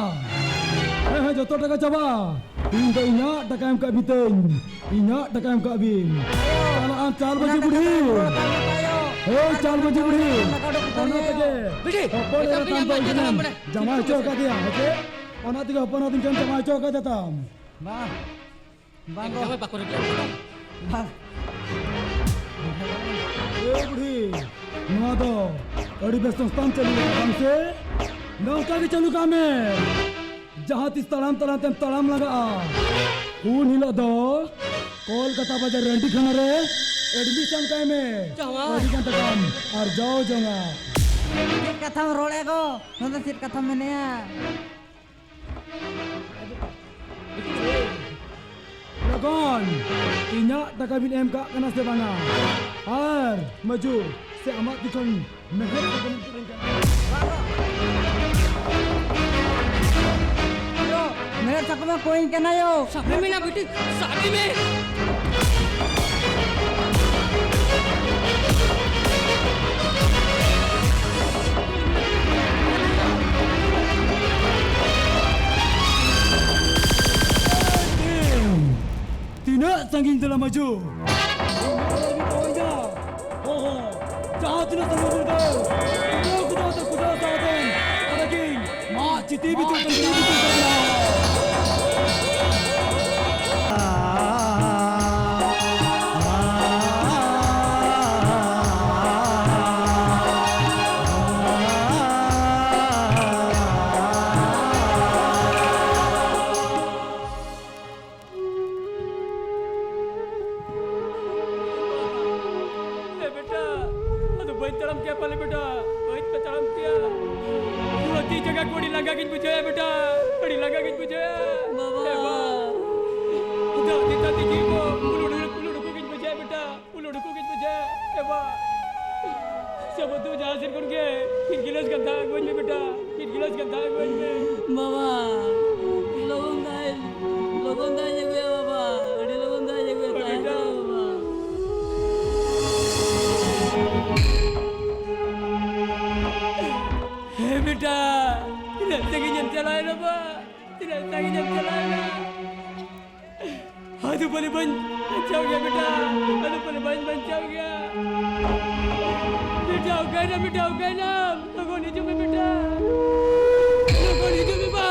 ᱦᱮᱸ, ᱦᱮᱸ, ᱡᱚᱛᱚ ᱴᱟᱠᱟ ᱪᱟᱵᱟ᱾ ᱤᱧ ᱫᱚ ᱤᱧᱟᱹᱜ ᱴᱟᱠᱟ ᱮᱢ ᱠᱟᱜ ᱵᱤᱱ ᱛᱟᱹᱧ᱾ ᱤᱧᱟᱹᱜ ᱴᱟᱠᱟ ᱮᱢ ᱠᱟᱜ ᱵᱤᱱ᱾ ᱪᱟᱞᱟᱜ ᱟᱢ ᱪᱟᱞ ᱵᱟᱹᱡᱤ ᱵᱩᱰᱷᱤ᱾ ᱦᱮᱸ, ᱪᱟᱞ ᱵᱟᱹᱡᱤ ᱵᱩᱰᱷᱤ᱾ ᱚᱱᱟ ᱛᱮᱜᱮ ᱵᱤᱰᱤ, ᱦᱚᱯᱚᱱ ᱮᱨᱟ ᱛᱟᱢ ᱫᱚ ᱡᱟᱢᱟᱭ ᱦᱚᱪᱚ ᱠᱟᱫᱮᱭᱟ, ᱦᱮᱸ ᱪᱮ? ᱚᱱᱟ ᱛᱮᱜᱮ ᱦᱚᱯᱚᱱ ᱮᱨᱟ ᱛᱟᱢ ᱡᱟᱢᱟᱭ ᱦᱚᱪᱚ ᱠᱟᱫᱮ ᱛᱟᱢ᱾ ᱵᱟᱝ᱾ ᱵᱟᱝ ᱜᱚ᱾ ᱮᱠᱫᱚᱢ ᱵᱟᱠᱚ ᱨᱮᱵᱮᱫ ᱠᱟᱱᱟ᱾ ᱵᱟᱝ᱾ ᱮ ᱵᱩᱰᱷᱤ, ᱱᱚᱣᱟ ᱫᱚ ᱟᱹᱰᱤ ᱵᱮᱥ ᱥᱚᱝᱥᱛᱷᱟᱢ ᱪᱟᱹᱞᱩ ᱠᱟᱜᱼᱟ, ᱵᱟᱝ ᱥᱮ? ᱱᱚᱝᱠᱟ ᱜᱮ ᱪᱟᱹᱞᱩ ᱠᱟᱜ ᱢᱮ᱾ ᱡᱟᱦᱟᱸ ᱛᱤᱥ ᱛᱟᱲᱟᱢ ᱛᱟᱲᱟᱢ ᱛᱮᱢ ᱛᱟᱲᱟᱢ ᱞᱟᱸᱜᱟᱜᱼᱟ, ᱩᱱ ᱦᱤᱞᱳᱜ ᱫᱚ ᱠᱳᱞᱠᱟᱛᱟ ᱵᱟᱡᱟᱨ ᱨᱟᱺᱰᱤ ᱠᱷᱟᱱᱟ ᱨᱮ admission ᱠᱟᱭ ᱢᱮ᱾ ᱡᱟᱶᱟᱭ᱾ ᱟᱹᱰᱤ ᱜᱟᱱ ᱴᱟᱠᱟᱢ ᱟᱨᱡᱟᱣ ᱡᱚᱝᱟ᱾ ᱪᱮᱫ ᱠᱟᱛᱷᱟᱢ ᱨᱚᱲᱮᱫ ᱜᱚ? ᱱᱚᱣᱟ ᱫᱚ ᱪᱮᱫ ᱠᱟᱛᱷᱟᱢ ᱢᱮᱱᱮᱜᱼᱟ? ᱞᱚᱜᱚᱱ, ᱤᱧᱟᱜ ᱴᱟᱠᱟ ᱵᱤᱱ ᱮᱢ ᱠᱟᱜ ᱠᱟᱱᱟ ᱥᱮ ᱵᱟᱝᱟ? ᱟᱨ ᱢᱟᱹᱡᱩ, ᱥᱮ ᱟᱢᱟᱜ ᱛᱤ ᱠᱷᱚᱱ ᱢᱮᱲᱦᱮᱫ ᱥᱟᱠᱚᱢᱮ ᱠᱚᱭᱤᱧ ᱠᱟᱱᱟ ᱭᱳ᱾ ᱥᱟᱵᱮ ᱢᱮ ᱱᱟ ᱵᱤᱴᱤ, ᱥᱟᱵᱮ ᱢᱮ᱾ ᱛᱤᱱᱟᱹᱜ ᱥᱟᱺᱜᱤᱧ ᱛᱟᱞᱟᱝ ᱢᱟᱡᱳ? ᱦᱚᱸ, ᱦᱚᱸ᱾ ᱡᱟᱦᱟᱸ ᱛᱤᱱᱟᱹᱜ ᱥᱟᱺᱜᱤᱧ ᱵᱤᱨᱫᱟᱹ, ᱠᱩᱫᱟᱹᱣ ᱠᱩᱫᱟᱹᱣ ᱛᱮ ᱠᱩᱫᱟᱹᱣ ᱥᱟᱶᱛᱮ ᱟᱫᱚ ᱠᱤᱱ ᱢᱟᱜ ᱪᱤᱛᱤ ᱵᱤᱛᱤ ᱠᱟᱱᱟ᱾ ᱮ ᱵᱮᱴᱟ, ᱟᱫᱚ ᱵᱟᱹᱧ ᱛᱟᱲᱟᱢ ᱠᱮᱭᱟ ᱯᱟᱞᱮ ᱵᱮᱴᱟ, ᱵᱟᱹᱧ ᱯᱮ ᱛᱟᱲᱟᱢ ᱠᱮᱭᱟ᱾ ᱯᱩᱨᱟᱹ ᱛᱤ ᱡᱟᱸᱜᱟ ᱠᱚ ᱟᱹᱰᱤ ᱞᱟᱸᱜᱟ ᱜᱤᱧ ᱵᱩᱡᱷᱟᱹᱣᱮᱫᱼᱟ ᱵᱮᱴᱟ, ᱟᱹᱰᱤ ᱞᱟᱸᱜᱟ ᱜᱤᱧ ᱵᱩᱡᱷᱟᱹᱣᱮᱫᱼᱟ᱾ ᱵᱟᱵᱟ᱾ ᱮ ᱵᱟ᱾ ᱫᱟᱜ ᱛᱮ ᱛᱟᱛᱮ ᱡᱤᱣᱤ ᱠᱚ ᱩᱞᱩᱲ ᱩᱞᱩᱲ ᱩᱞᱩᱲ ᱩᱠᱩ ᱜᱤᱧ ᱵᱩᱡᱷᱟᱹᱣᱮᱫᱼᱟ ᱵᱮᱴᱟ᱾ ᱩᱞᱩ ᱰᱩᱠᱩ ᱜᱮ ᱛᱩᱡᱷᱮ, ᱮ ᱵᱟ᱾ ᱥᱮ ᱵᱩᱫᱷᱩ ᱡᱟᱦᱟᱸ ᱥᱮᱫ ᱠᱷᱚᱱ ᱜᱮ ᱢᱤᱫ ᱜᱤᱞᱟᱹᱥ ᱜᱟᱱ ᱫᱟᱜ ᱟᱹᱜᱩᱣᱟᱹᱧ ᱢᱮ ᱵᱮᱴᱟ, ᱢᱤᱫ ᱜᱤᱞᱟᱹᱥ ᱜᱟᱱ ᱫᱟᱜ ᱟᱹᱜᱩᱣᱟᱹᱧ ᱢᱮ᱾ ᱵᱟᱵᱟ, ᱞᱚᱜᱚᱱ ᱫᱟᱜ, ᱞᱚᱜᱚᱱ ᱫᱟᱜ ᱤᱧ ᱟᱹᱜᱩᱭᱟ ᱵᱟᱵᱟ, ᱟᱹᱰᱤ ᱞᱚᱜᱚᱱ ᱫᱟᱜ ᱤᱧ ᱟᱹᱜᱩᱭᱟ, ᱦᱳᱭ ᱛᱟᱲᱟᱛᱟᱲᱤ ᱵᱮᱴᱟ᱾ ᱵᱟᱵᱟ᱾ ᱦᱮᱸ ᱵᱮᱴᱟ, ᱛᱤᱱᱟᱹᱜ ᱥᱟᱺᱜᱤᱧ ᱮᱢ ᱪᱟᱞᱟᱣᱮᱱᱟ ᱵᱟ? ᱛᱤᱱᱟᱹᱜ ᱥᱟᱺᱜᱤᱧ ᱮᱢ ᱪᱟᱞᱟᱣᱮᱱᱟ? ᱟᱫᱚ ᱯᱟᱞᱮ ᱵᱟᱹᱧ ᱵᱟᱧᱪᱟᱣ ᱜᱮᱭᱟ ᱵᱮᱴᱟ, ᱟᱫᱚ ᱯᱟᱞᱮ ᱵᱟᱹᱧ ᱵᱟᱧᱪᱟᱣ ᱜᱮᱭᱟ᱾ ᱵᱮᱴᱟ, ᱚᱠᱟᱭᱮᱱᱟᱢ ᱵᱮᱴᱟ, ᱚᱠᱟᱭᱮᱱᱟᱢ? ᱞᱚᱜᱚᱱ ᱦᱤᱡᱩᱜ ᱢᱮ ᱵᱮᱴᱟ, ᱞᱚᱜᱚᱱ ᱦᱤᱡᱩᱜ ᱢᱮ ᱵᱟ᱾